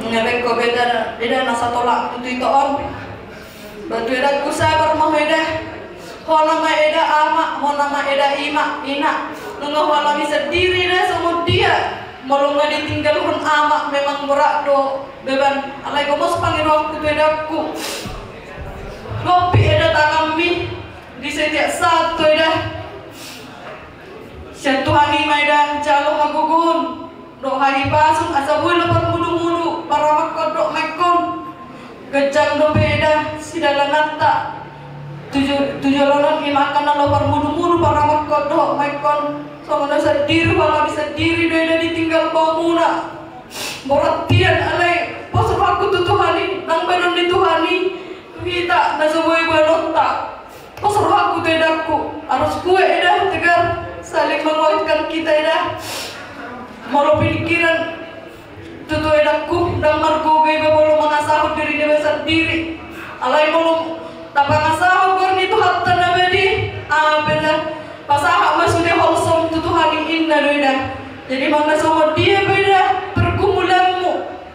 Nunga be ko beda, eda na satolak tutu ito on. Ba tu edakku, sabar ma ho eda. Hola ma eda ama, hola ma eda ima, ina. Nunga hola mi sandiri eda songon dia. Molo nunga ditinggalhon ama memang berat do beban. Alai gomos pangidoanku tu edakku. Lopi eda tanganmi di setiap saat tu eda. Sian Tuhan i ma eda jalo hagogoon dohot hahipason asa boi lo parmudumudu paramakkon dohot ma ingkon. Ganjang dope eda sidalananta tu jo-, tu joloan on, i ma angka na lo parmudumudu paramakkon dohot ma ingkon. Songon na sandiri, hola mi sandiri do eda ditinggal baomuna. Borat nian, alai pos rohangku tu Tuhan i, nang baenon ni Tuhan i tu hita na so boi boanonta. Pos rohangku tu Edangku, harus kuat eda, tegar, saling menguatkan kita eda. Molo pingkiran tutu edangku, ndang margogo iba molo mangasahon diri niba sandiri. Alai molo tapangasahon goar ni Tuhanta na badia, aha pe eda, pasahat ma sude holsom tu Tuhan i, ninna do eda. Jadi manang na songon dia pe eda pergumulanmu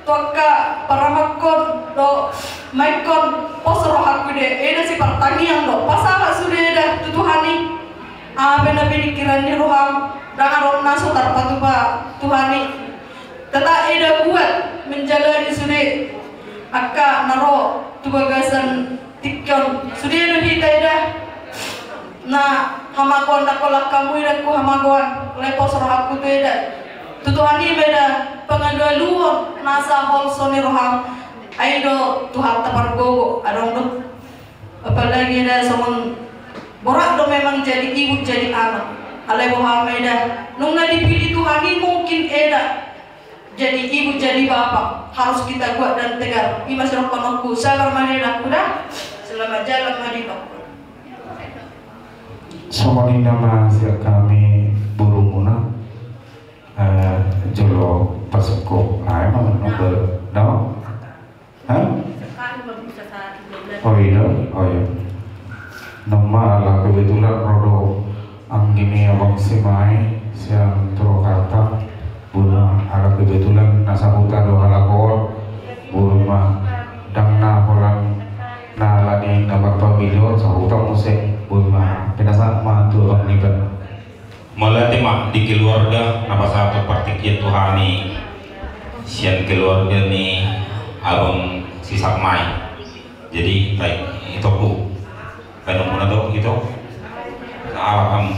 tu angka paramakkon dohot makkon, pos rohangku eda, eda sipartangiang do, pasahat sude eda tu Tuhan i. Aha pe na pingkiran ni roham, ndang adong na so tarpatupa Tuhan i. Tetap eda kuat menjalani sude angka na ro tu bagasan tingki on. Sude do hita eda na hamagoan, ndang holan hamu eda, tu hamagoan, alai pos rohangku tu eda. Tu Tuhan i ma eda pangalualuhon nasa holso ni roham. Ai do Tuhanta pargogo, adong do. Apalagi eda songon borat do memang jadi ibu jadi anak. Alai boha ma eda, nunga dipilih Tuhan i mungkin eda jadi ibu jadi bapak, harus kita kuat dan tegar. I ma sidohononku, sabar ma eda, huda. Selamat jalan ma di. Songon i ma sian hami borumuna, eh, jolo pasungkun. Ai ma, no? Hah? Oh iya, oh iya. Nama ala kebetulan ro do anggi ni abang Simai sian Purwakarta. Boru ma, ala kebetulan na sahuta do halak on. Boru ma, ndang na holan na ala ni na marpamili on, sahuta muse. Boru ma, pinasahat ma tu abang niba. Mauliate ma di keluarga na pasahathon partingkian tu hami sian keluarga ni abang si Sakmai. Jadi, baik, ito ku. Baik, nomor na do, ito. Salah kamu.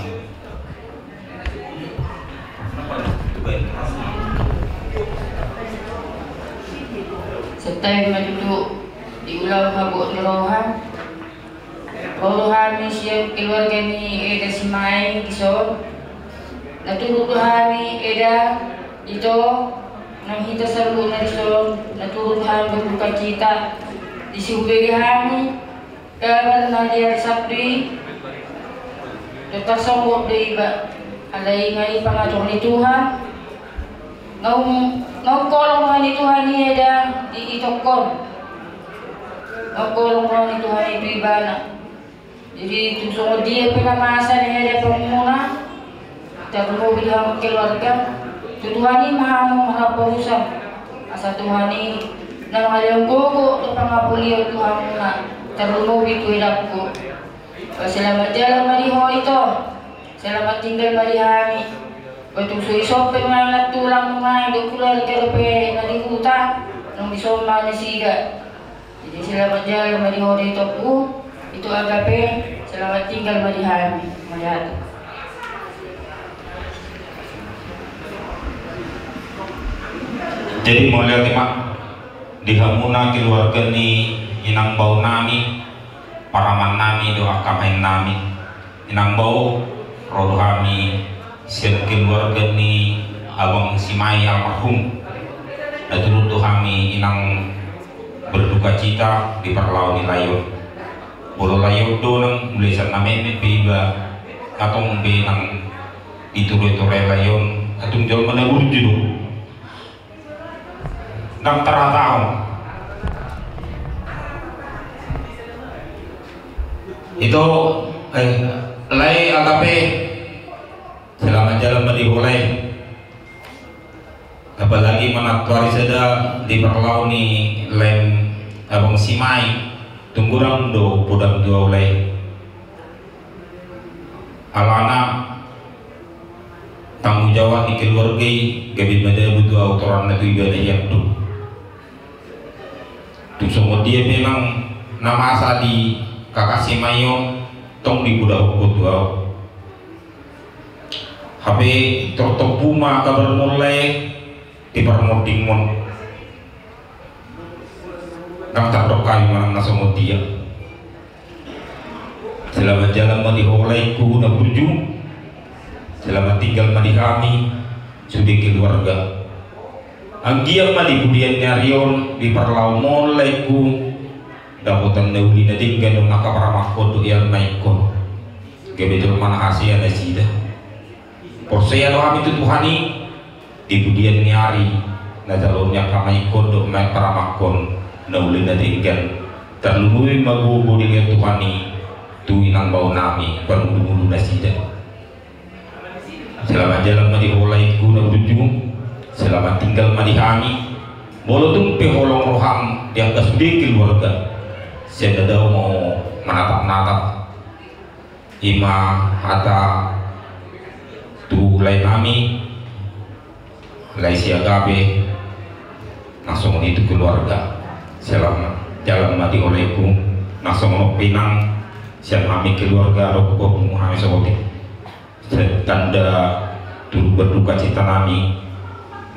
Santabi ma tutu di ulaon habot ni roha. Ro do hami sian keluarga ni eda Simai dison. Na turut do hami eda, ito, nang hita saluhutna dison, na turut do hami berdukacita. Disi hubege hami kabar na di ari Sabtu i. Dohot tarsonggot do iba. Alai nga i pangatur ni Tuhan. Naung, naung holong roha ni Tuhan i eda di itongkon. Naung holong roha ni Tuhan i tu ibana. Jadi tung songon dia pe na masa ni eda pangungunan, tarlumobi di hamu keluarga, tu Tuhan i ma hamu marhaporusan. Asa Tuhan i na mangalehon gogo dohot pangapulion tu hamuna, tarlumobi tu edangku. Selamat jalan ma di ho ito. Selamat tinggal ma di hami. Ba tung so dison pe manang tulang nuaeng dohot keluarga dope na di huta, nunga dison ma nasida. Jadi selamat jalan ma di ho da itongku, ito Agape, selamat tinggal ma di hami. Mauliate. Jadi mauliate ma di hamuna keluarga ni inang bao nami, paraman nami dohot angka maen nami. Inang bao, ro do hami sian keluarga ni abang Simai almarhum. Na turut do hami inang berdukacita di parlao ni lae on. Molo lae on do nang mulai sian na metmet pe iba, nga tong be nang diture-ture lae on, atung jolma na burju do. Ndang tarhatahon. Ito, eh, lae Agape, selamat jalan ma di ho lae. Apalagi manang tu ari sada di parlao ni laem abang Simai, tung godang do podam tu ahu lae. Alana tanggung jawab ni keluarga i gabe madabu tu ahu, torang na tu ibana i do. Tung songon dia memang na masa di kakak Simai on, tong dipodahon ho tu ahu. Hape torop tompu ma kabar muna lae di parmondingmon. Ndang tardok hami manang na songon dia. Selamat jalan ma di ho laengku na burju. Selamat tinggal ma di hami sude keluarga. Anggiat ma di pudian ni ari on di parlaomon laengku, dapotan na uli na denggan on angka paramakkon dohot ianakkon. Gabe jolma na hasea nasida. Porsea do hami tu Tuhan i, di pudian ni ari na jalo ni angka na ingkon dohot ma paramakkon na uli na denggan. Tarlumobi ma gogo dilehon Tuhan i tu inang bao nami, parmudumudu nasida. Selamat jalan ma di ho laengku na burju, selamat tinggal ma di hami. Molo tung pe holong roham di angka sude keluarga, sian na dao ma ho manatap-natap. I ma hata tu lae nami, Lae Siagabe, nang songon i tu keluarga. Selamat jalan ma di ho laengku, nang songon on pe inang, sian hami keluarga dohot punguan nami Sohote. Tanda turut berduka cita nami,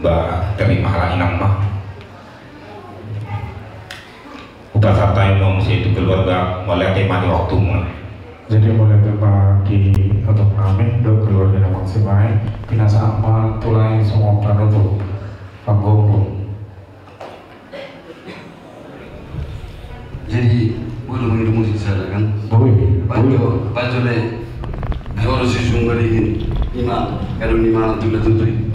ba terima lah inang ma. Hupasahat hami ma muse tu keluarga, mauliate ma di waktumuna. Jadi mauliate ma di abang nami dohot keluarga na mangsibai, pinasahat ma tu lae songon panutup panggogo. Jadi, boi do mangido musik sada kan? Boi. Panjo, panjo le. Ayo, olo si sunggar ini. Ima, kado ni ma tu da tutui.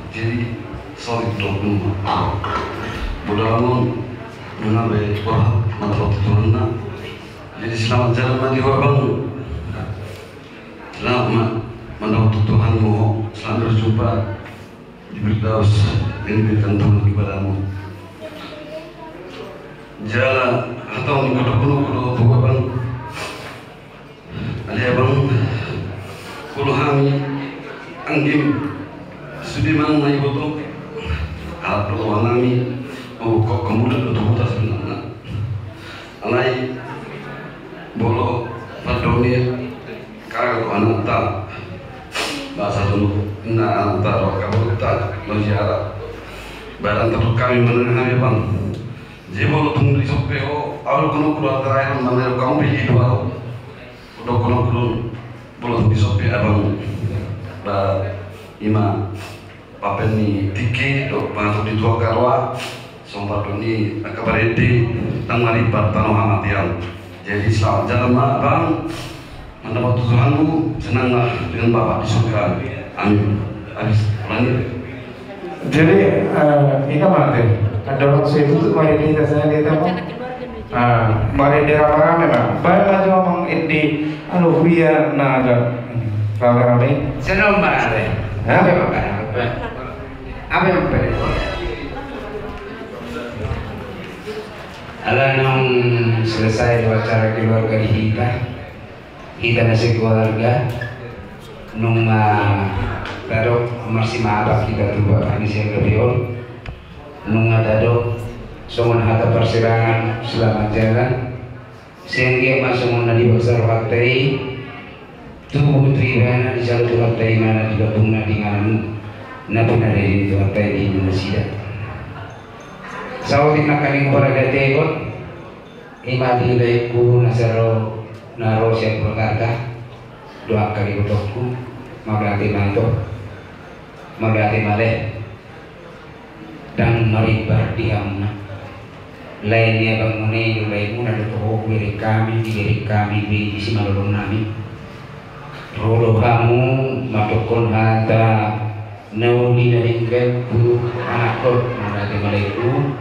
Jadi, sorry, dok, dulu. Bodo alam on, nunga be, wah, mantap Tuhan na. Jadi, selamat jalan ma di ho, Bang. Selamat ma, mantap Tuhan mo, selamat berjumpa di Firdaus yang diberikan Tuhan kepadamu. Jala, hatau ni godok-godok, godok, godok, Bang. Molo pandok ni angka anakta, bahasa tu inna anakta, dohot angka boruta, molo siala barang tadok hami manang hami, Bang. Jadi molo tung dison pe ho, au dohononku do terakhir manang dohononku pe di dua ho. Dohononku do, molo tung dison pe, Abang, ba, ima, papen ni tingki dohot pangatur ni tu angka roha, songon pandok ni angka parende, ndang marimbar tano hamate au. Jadi selamat jalan ma, Bang. Mandapot tu Tuhanku, senanglah dengan Bapa di surga. Amin. Habis. Ulangi. Jadi, eh, ina ma ate, andorang so tutup marende hita saja, dia tahu. Ah, marende rame-rame, Bang. Baen ma jo, Bang, ende, anu, huia na agak, hmm, rame-rame. Senang ma ate. Hah? Apa, Bang? Apa, Bang? Ala naung selesai do acara keluarga di hita, hita na sekeluarga, nunga tadok marsimaap hita tu Bapa ni si Gabriel, nunga tadok songon hata parsirangan selamat jalan, sai anggiat ma songon na diboan rohanta i, tubu tu ibana, dijalo Tuhanta ibana di lambungna di ingananmu, na pinarade ni Tuhanta i di inganan nasida. Saotik nangkaning parade tegon, ima di laengku na saro na ro sian Purwakarta, dohot angka ibotongku, mauliate ma ito, mauliate ma lae. Ndang marimbar di hamuna. Lae ni abangmuna i do laemuna do toho, hubereng hami, dibereng hami be di simalolong nami. Ro do hamu mandokkon hata na uli na denggan tu anakkon, mauliate ma laengku.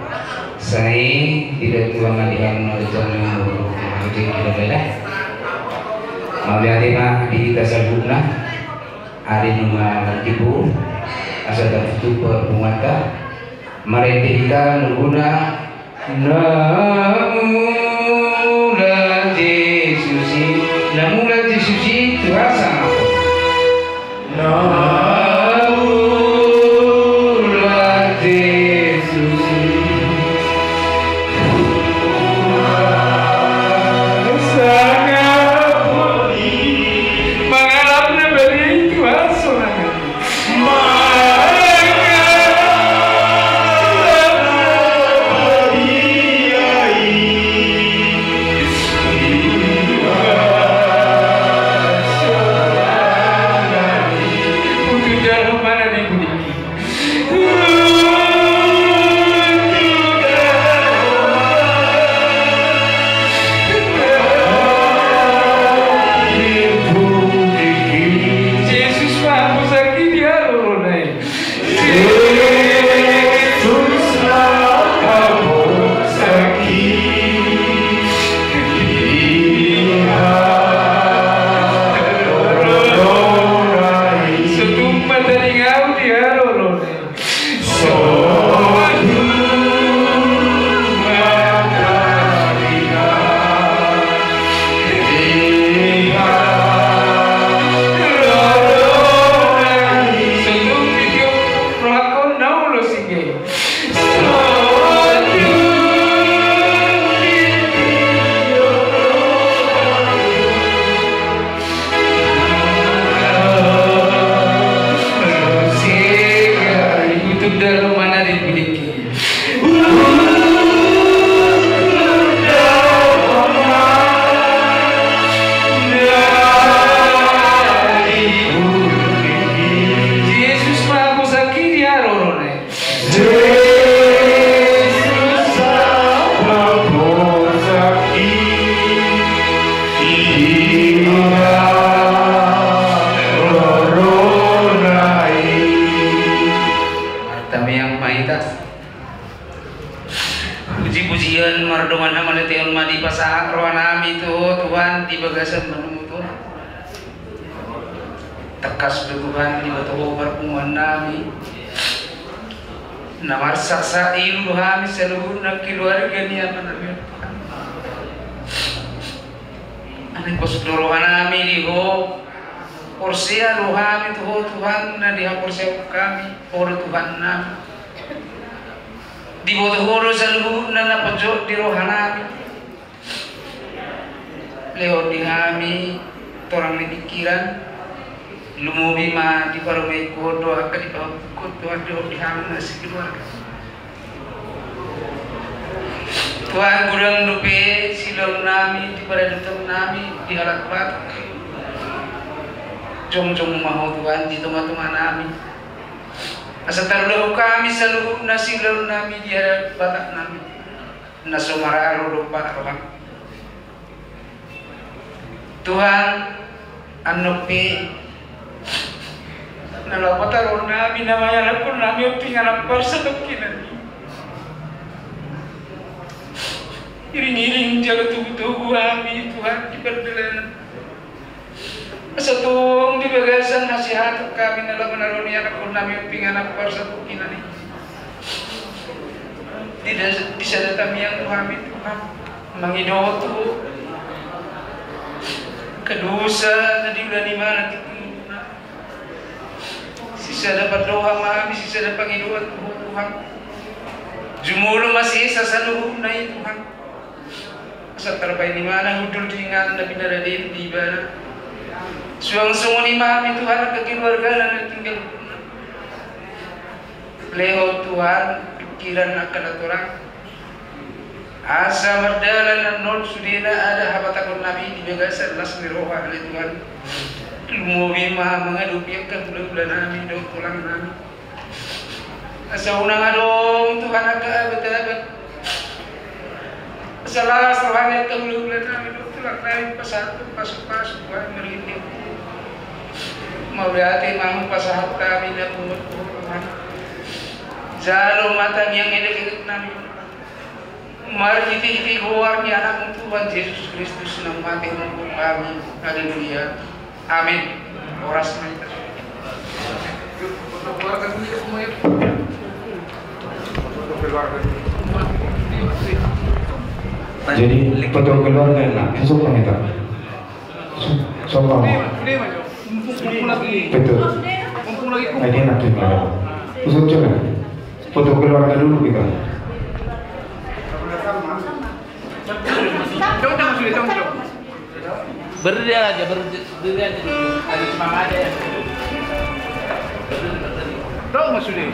Sai didatuang ma di hamuna do toho, mauliate ma laengku. Mauliate ma di hita saluhutna. Ari nunga lantibu, asa tartutup parpunguanta, marende hita nungguna. Namulat Jesus i, namulat Jesus i, tu asa. Namulat Jesus i. Mangalap na bari tu aso na. Jesus, pahapusakki di haroro na i. Jesus, pahapusakki di haroro na i. Sotung ma taningamu di haroro na i. Jesus, pahapusakki di haroro na i. Jesus, pahapusakki di haroro na i. Martamiang ma hita. Puji-pujian mardongan hamauliateon ma dipasahat roha nami tu Ho Tuhan di bagasan manumu Tuhan. Tangkas do Tuhan diboto Ho parpunguan nami. Na marsaksak ilu do hami saluhutna keluarga ni amanami. Alai pos do roha nami di Ho. Porsea do hami tu Ho Tuhan, na dihaporseaon hami, Ho do Tuhan nami. Diboto Ho do saluhutna na pojok di roha nami. Lehon di hami torang ni pikiran, lumobi ma diparomeihon do angka dipahophon Tuhan, lehon di hami na sekeluarga. Tuhan, godang dope silehon nami di paradaton nami di halak Batak. Jongjong ma Ho Tuhan di tongatonga nami, asa tarlumobi hami saluhutna silehon nami di adat Batak nami na so mararo dompak roham. Tuhan, annon pe na laho pataruhon nami na mangalangkon nami ompingan na parsatongkinan i. Iringiring jala togutogu hami Tuhan di pardalanan, asa tong di bagasan hasehatan hami na laho manaruhon i, anakkonami ompingan na parsatongkinan i. Di da-, di sada tamiang tu hami Tuhan, mangidohon tu angka dosa na diula ni imana tu ngoluna. Sisada pandohan ma hami, sisada pangidoan tu Ho Tuhan. Jumolo ma sesa saluhutna i Tuhan, asa tarbahen imana hundul di inganan na pinarade di ibana. Suang songon i ma hami Tuhan angka keluargana na tinggal. Lehon Tuhan pikiran angka na torang, asa mardalan annon sudena adat habatahon nami di bagasan las ni roha ale Tuhan. Lumobi ma mangadopi angka hulahula nami dohot tulang nami. Asa unang adong Tuhan angka abatabat. Asa las roha ni angka hulahula nami dohot tulang nami, pasahat pasupasu Tuhan marhite. Mauliate ma pasahat hami na pungu Tuhan. Jalo ma tamiang elek-elek nami marhitehite goar ni Anakmu Tuhan Jesus Kristus na mate mangihut hami. Haleluya. Amin. Horas ma hita. Jadi, foto keluarga enak, susuk ma hita. Su-, susuk ma. Betul. Nah, ini enak juga. Susuk juga. Foto keluarga dulu kita. Berdiri aja, berdiri aja. Ada semangat aja ya. Berdiri, berdiri. Tahu maksudnya?